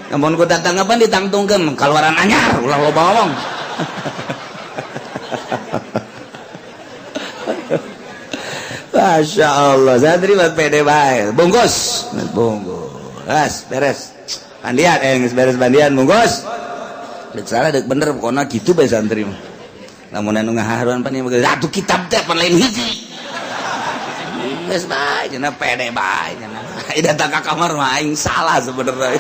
Lamun ku datang apa ditangtungkeun kaluaran anyar ulah loba ngomong. Masya Allah, santri mah pede bae. Bungkus, bungkus, beres. Mandian, geus beres mandian, bungkus. Dek salah dek bener pokona gitu bae santri mah. Lamun anu ngaharuan pan ieu atuh kitab teh pan lain hiji. Geus bae cenah pede bae cenah. Ai datang ka kamar mah aing salah sebenarnya.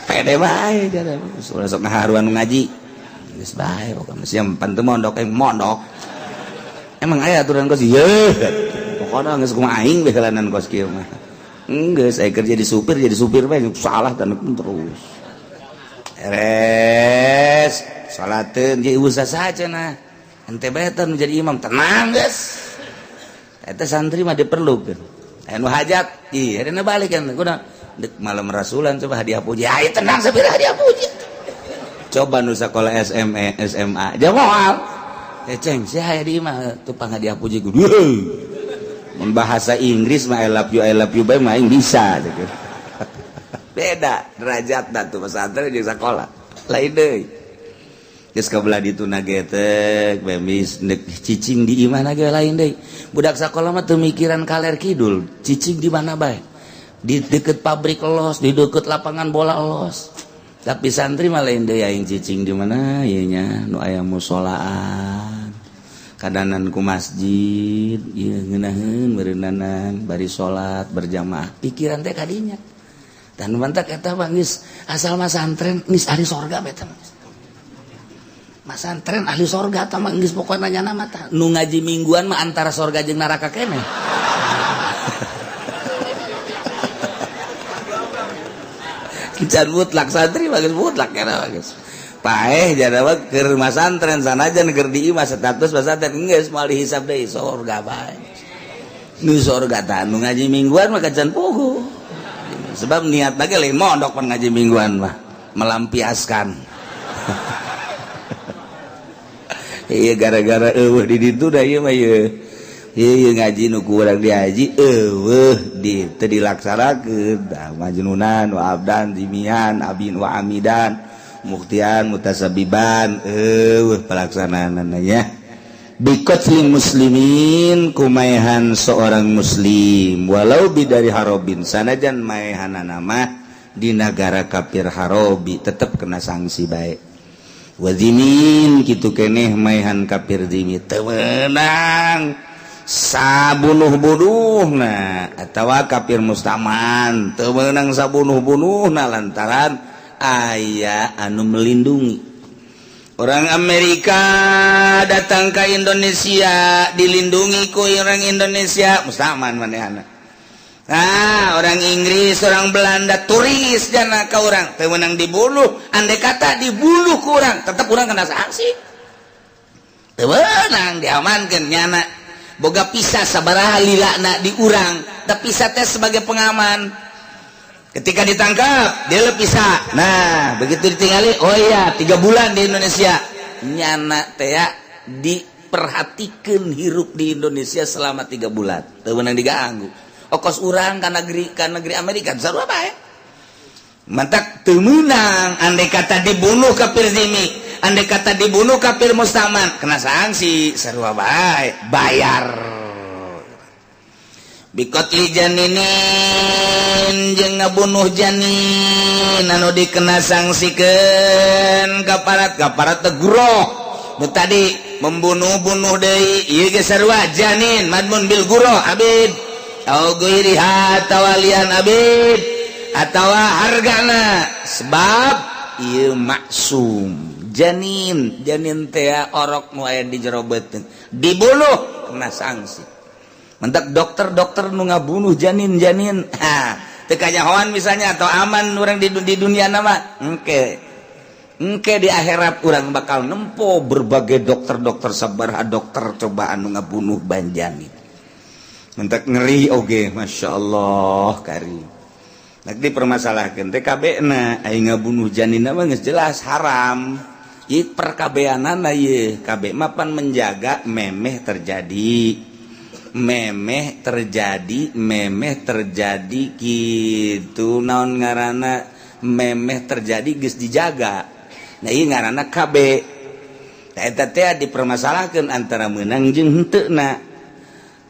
Pede bae cenah. Ulah sok ngaharuan ngaji. Geus bae pokona sia pan teu mondok aing mondok. Emang aya aturan kos ieu. Pokona geus kumaha aing bae heulangan kos kieu mah. Geus aya kerja di supir jadi supir bae salah dan terus. Beres salateun jeung ibu saha cenah. Ente bae teh jadi imam tenang geus. Eta santri mah diperlukeun. Aya nu hajat, ih ayeuna balik kan kuna dek malam rasulan coba hadiah puji. Ayo tenang sapira hadiah puji. Coba nu sakola SME SMA dia moal. Eh ceng sia aya di imah tupang hadiah puji gede. Mun bahasa Inggris mah I love you bae mah aing bisa gitu. Beda derajatna tuh pesantren jeung sakola. Lain deui. Geus kabelah ditu na getek bemis nek cicing di imah ge lain deui. Budak sakola mah teu mikiran kaler kidul, cicing di mana bae. Di deket pabrik los, di deket lapangan bola los. Tapi santri mah lain deui, aing cicing di mana ieu nya, nu aya musolaan. Kadanan ku masjid, ieu ngeunaheun meureunana bari salat berjamaah. Pikiran teh kadinya. Dan mantak eta mah geus asal mah santren geus ahli sorga eta mah. Masantren ahli sorga atau mah geus pokokna nyana mah tah. Nu ngaji mingguan mah antara sorga jeung neraka keneh. Kican mutlak santri mah geus mutlak era geus. Paeh jana mah keur masantren sanajan keur di imah status masantren geus moal dihisab deui sorga bae. Nu sorga tah nu ngaji mingguan mah kacan puguh. Sebab niat ge lain mondok pan ngaji mingguan mah melampiaskan. Iya gara-gara eueuh di ditu da ieu mah ieu. Ieu ngaji nu ku urang dihaji eueuh di teu dilaksanakeun. Da majnunan wa abdan zimian abin wa amidan muktian mutasabiban eueuh pelaksanaanna nya. Biqatli muslimin kumaehan seorang muslim walau bidari harobin sanajan maehanana mah di nagara kafir harobi tetep kena sanksi bae. Wazimin kitu keneh maehan kafir zimi teu meunang sabunuh-bunuhna atawa kafir mustaman teu meunang sabunuh-bunuhna lantaran aya anu melindungi. Orang Amerika datang ke Indonesia dilindungi ku orang Indonesia mustaman manehana. Nah, orang Inggris, orang Belanda turis jana ka urang teu meunang dibunuh, andai kata dibunuh ku urang tetep urang kena sanksi. Teu meunang diamankeun nyana. Boga pisah sabaraha lilana di urang, tapi pisah teh sebagai pengaman. Ketika ditangkap, dia pisah. Nah, begitu ditinggali, oh iya, 3 bulan di Indonesia. Nyana teh diperhatikan hirup di Indonesia selama 3 bulan. Teu meunang diganggu. Okos urang ka negeri Amerika sarua bae. Mantak teu meunang andai kata dibunuh kafir zimi, andai kata dibunuh kafir mustaman, kena sanksi sarua bae, bayar. Biqatli janinin jeung ngabunuh janin anu dikena sangsikeun kaparat teguroh. Nu tadi membunuh-bunuh deui ieu ge sarua janin madmun bil guroh abid. Au ghairiha tawalian abid atawa hargana sebab ieu maksum janin janin teh orok nu aya di jero beuteung dibunuh kena sanksi. Mentak dokter-dokter nu ngabunuh janin-janin ha teu kanyahoan misalnya atau aman urang di dunia nama engke engke di akhirat urang bakal nempo berbagai dokter-dokter sabaraha dokter cobaan nu ngabunuh banjanin. Mentak ngeri oge Masya Allah kari. Nak dipermasalahkan TKB na aing ngabunuh janin mah geus jelas haram. Ieu perkabeanana ieu KB mapan menjaga memeh terjadi. Memeh terjadi, memeh terjadi kitu naon ngaranna memeh terjadi geus dijaga. Nah ieu ngaranna KB. Tah eta teh dipermasalahkeun antara meunang jeung henteu na.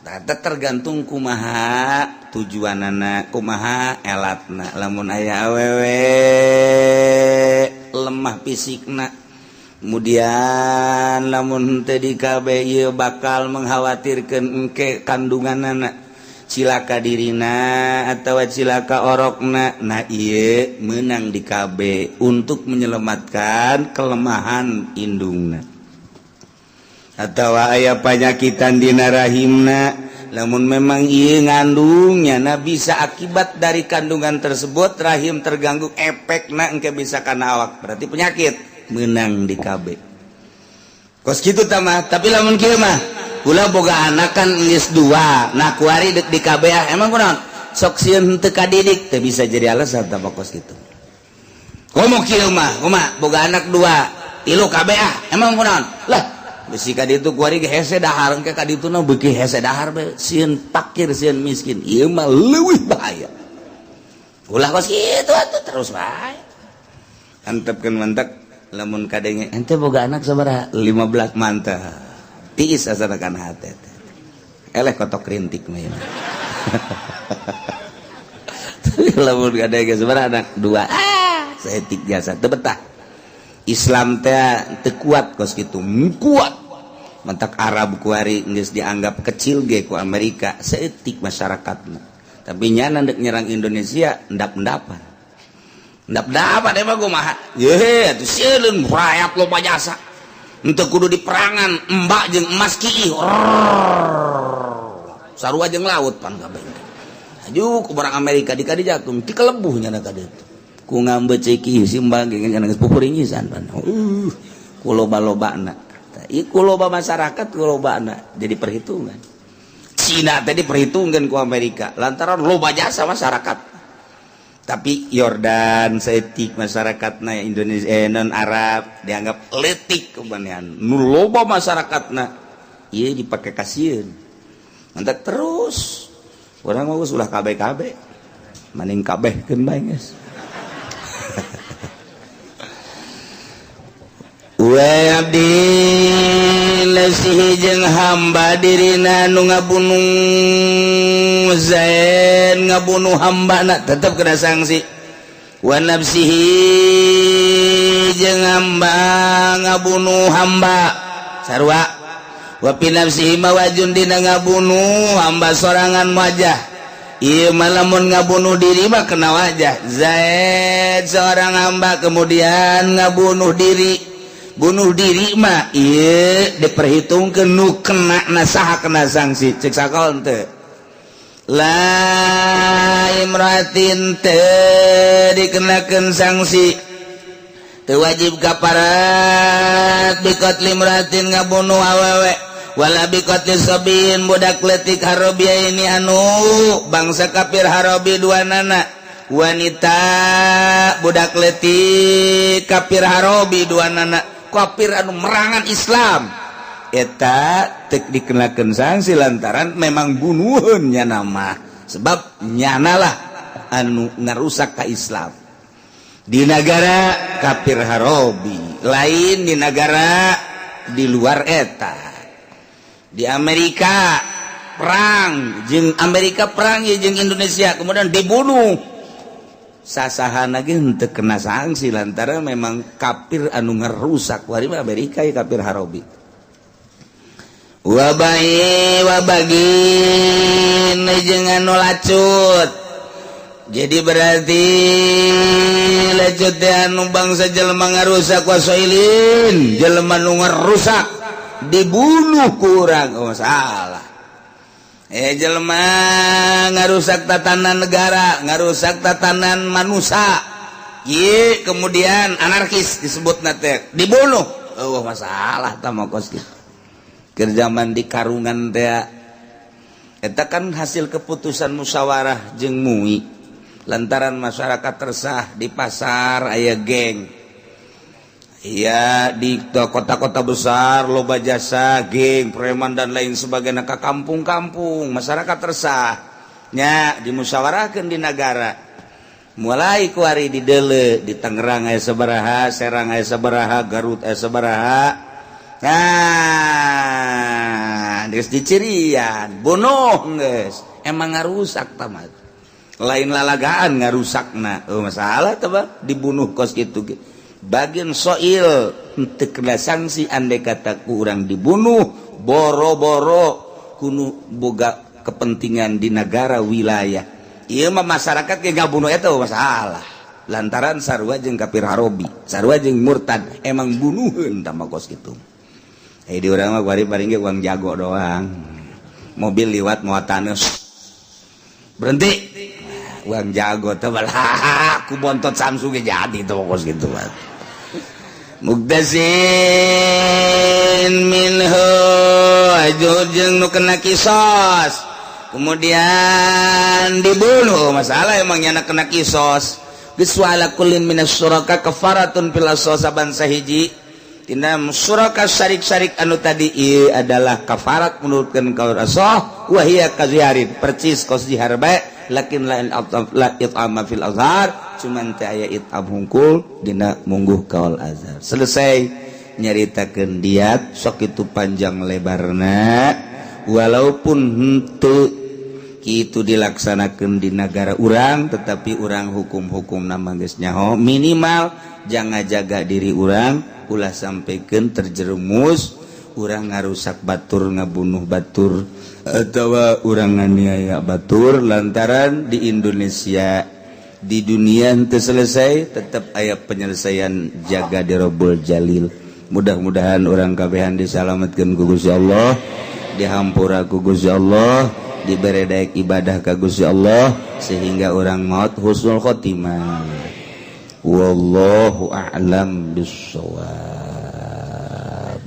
Tata tergantung kumaha tujuanana, kumaha elatna. Lamun aya awewe lemah fisikna, kemudian lamun henteu di KB ieu bakal mengkhawatirkeun engke kandunganana, cilaka dirina atawa cilaka orokna. Nah ieu meunang di KB untuk menyelamatkan kelemahan indungna. Atau aya panyakitan dina rahimna, lamun memang ieu ngandungnya nah bisa akibat dari kandungan tersebut rahim terganggu efekna engke bisa kana awak berarti penyakit menang di KB kos kitu tah mah. Tapi lamun kieu mah kula boga anak kan geus 2 nah kuari deuk di KB ah emang kunaon sok sieun henteu kadidik teu bisa jadi alasan tah kos kitu. Komo kieu mah kumaha boga anak 2 3 KB ah emang kunaon lah besi ka ditu kuari ge hese dahar engke ka ditu na beuki hese dahar be sieun pakir sieun miskin ieu mah leuwih bahaya ulah kos kitu atuh terus bae antepkeun mantak. Lamun kadenge ente boga anak sabaraha? 15. Mantap, tiis asana kana hate teh. Eleh kotok rintik mah ieu. Lamun kadenge sabaraha anak? Dua. Ah, saeutik jasa teu betah. Islam teh teu kuat kos kitu, kuat. Mentak Arab kuari geus dianggap kecil ge ku Amerika, saeutik masyarakatna. Tapi nyana ndek nyerang Indonesia endap-endapan. Endap-endapan emang kumaha? Ye, atuh sieun rakyat loba jasa. Henteu kudu diperangan, embak jeung emas kiih. Sarua jeung laut pan kabeh. Aju ku barang Amerika di kadi jatung ti kelebuh nyana ka ditu. Ku ngambeut ceki si mbak ge geus pupuringisan pan. Ku loba-lobana. Ieu ku loba masyarakat, ku lobana jadi perhitungan. Cina tadi perhitungan ku Amerika lantaran loba jasa masyarakat. Tapi Yordan saeutik masyarakatna, Indonesia, non Arab dianggap letik kebanean. Nu loba masyarakatna ieu dipake kasieun. Mantap terus. Urang mah geus ulah KB-KB. Maning kabehkeun bae geus. Wa abdi nafsihi jeung hamba dirina nu ngabunuh Zaid, ngabunuh hambana tetep kena sanksi. Wa nafsihi jeung hamba ngabunuh hamba sarua. Wa fi nafsihi mawajun dina ngabunuh hamba sorangan wajah. Ieu mah lamun ngabunuh diri mah kena wajah. Zaid seorang hamba kemudian ngabunuh diri, bunuh diri mah ieu diperhitungkeun nu kena nasaha kena sanksi. Cek sakol teu la imratin teu dikenakeun sanksi, teu wajib kaparat biqatli imratin ngabunuh awewe, wala biqatli sabiyin budak leutik harobia ini anu bangsa kafir harobi dua nana wanita, budak leutik kafir harobi dua nana, kafir anu merangan Islam eta tek dikenakeun sanksi lantaran memang bunuhun nyana mah, sebab nyanalah anu ngarusak ka Islam di negara kafir harobi, lain di negara di luar eta. Di Amerika perang jeung Amerika, perang ya jeung Indonesia, kemudian dibunuh sasahana ge henteu kena sanksi lantaran memang kafir anu ngerusak wari mah Amerika ya kafir harobi. Wabai wabagin jeung anu lacut, jadi berarti lacut teh anu bangsa jelema ngarusak, wasoilin jelema nu ngarusak dibunuh kurang, oh salah. Jelema ngarusak tatanan negara, ngarusak tatanan manusia. Ye, kemudian anarkis disebut nate dibunuh, oh masalah tah kos kitu. Keur zaman di Karungan teh eta kan hasil keputusan musyawarah jeung MUI lantaran masyarakat resah di pasar aya geng. Iya, di kota-kota besar loba jasa geng preman dan lain sebagainya ke kampung-kampung, masyarakat resahnya dimusyawarahkan di negara, mulai kuari di dele di Tangerang aya sabaraha, Serang aya sabaraha, Garut aya sabaraha. Nah, geus dicirian bunuh geus, emang ngarusak tamat, lain lalagaan ngarusakna. Oh masalah teh dibunuh kos kitu ge. Bagian soil henteu kena sanksi andai kata kurang dibunuh boro-boro kuno boga kepentingan di negara wilayah. Ieu mah masyarakat ge ngabunuh eta masalah lantaran sarua jeung kafir harobi, sarua jeung murtad, emang bunuheun tah mah kos kitu. Eh, di urang mah bari paling ge uang jago doang, mobil liwat mau taneuh berhenti, uang jago teh balah ku bontot Samsung ge jadi tuh kos kitu mah. Muktasin minhu jeung nu kena kisos kemudian dibunuh, masalah emang nyana kena kisos. Geus wala kullin minas syuraka kafaratun fil saban sahiji Tina suraka syarik-syarik anu tadi ieu adalah kafarat menurutkeun kaul asah wa hiya kaziharin, percis kos zihar bae, lakin la la it'ama fil azhar, cuman teu aya it'am hungkul dina mungguh kaul azhar. Selesai nyaritakeun diat, sok itu panjang lebarna. Walaupun henteu kitu dilaksanakeun di negara urang, tetapi urang hukum-hukum nama geus nyaho, minimal jangan jaga diri urang, ulah sampaikan terjerumus urang ngarusak batur, ngabunuh batur, atau urang nganiaya batur, lantaran di Indonesia, di dunia itu selesai, tetap aya penyelesaian jaga di Robbul Jalil. Mudah-mudahan urang kabehan disalamatkan ku Gusti Allah, dihampura ku Gusti Allah, dibere daek ibadah ka Gusti Allah, sehingga urang maut husnul khotimah. Wallahu a'lam bissawab.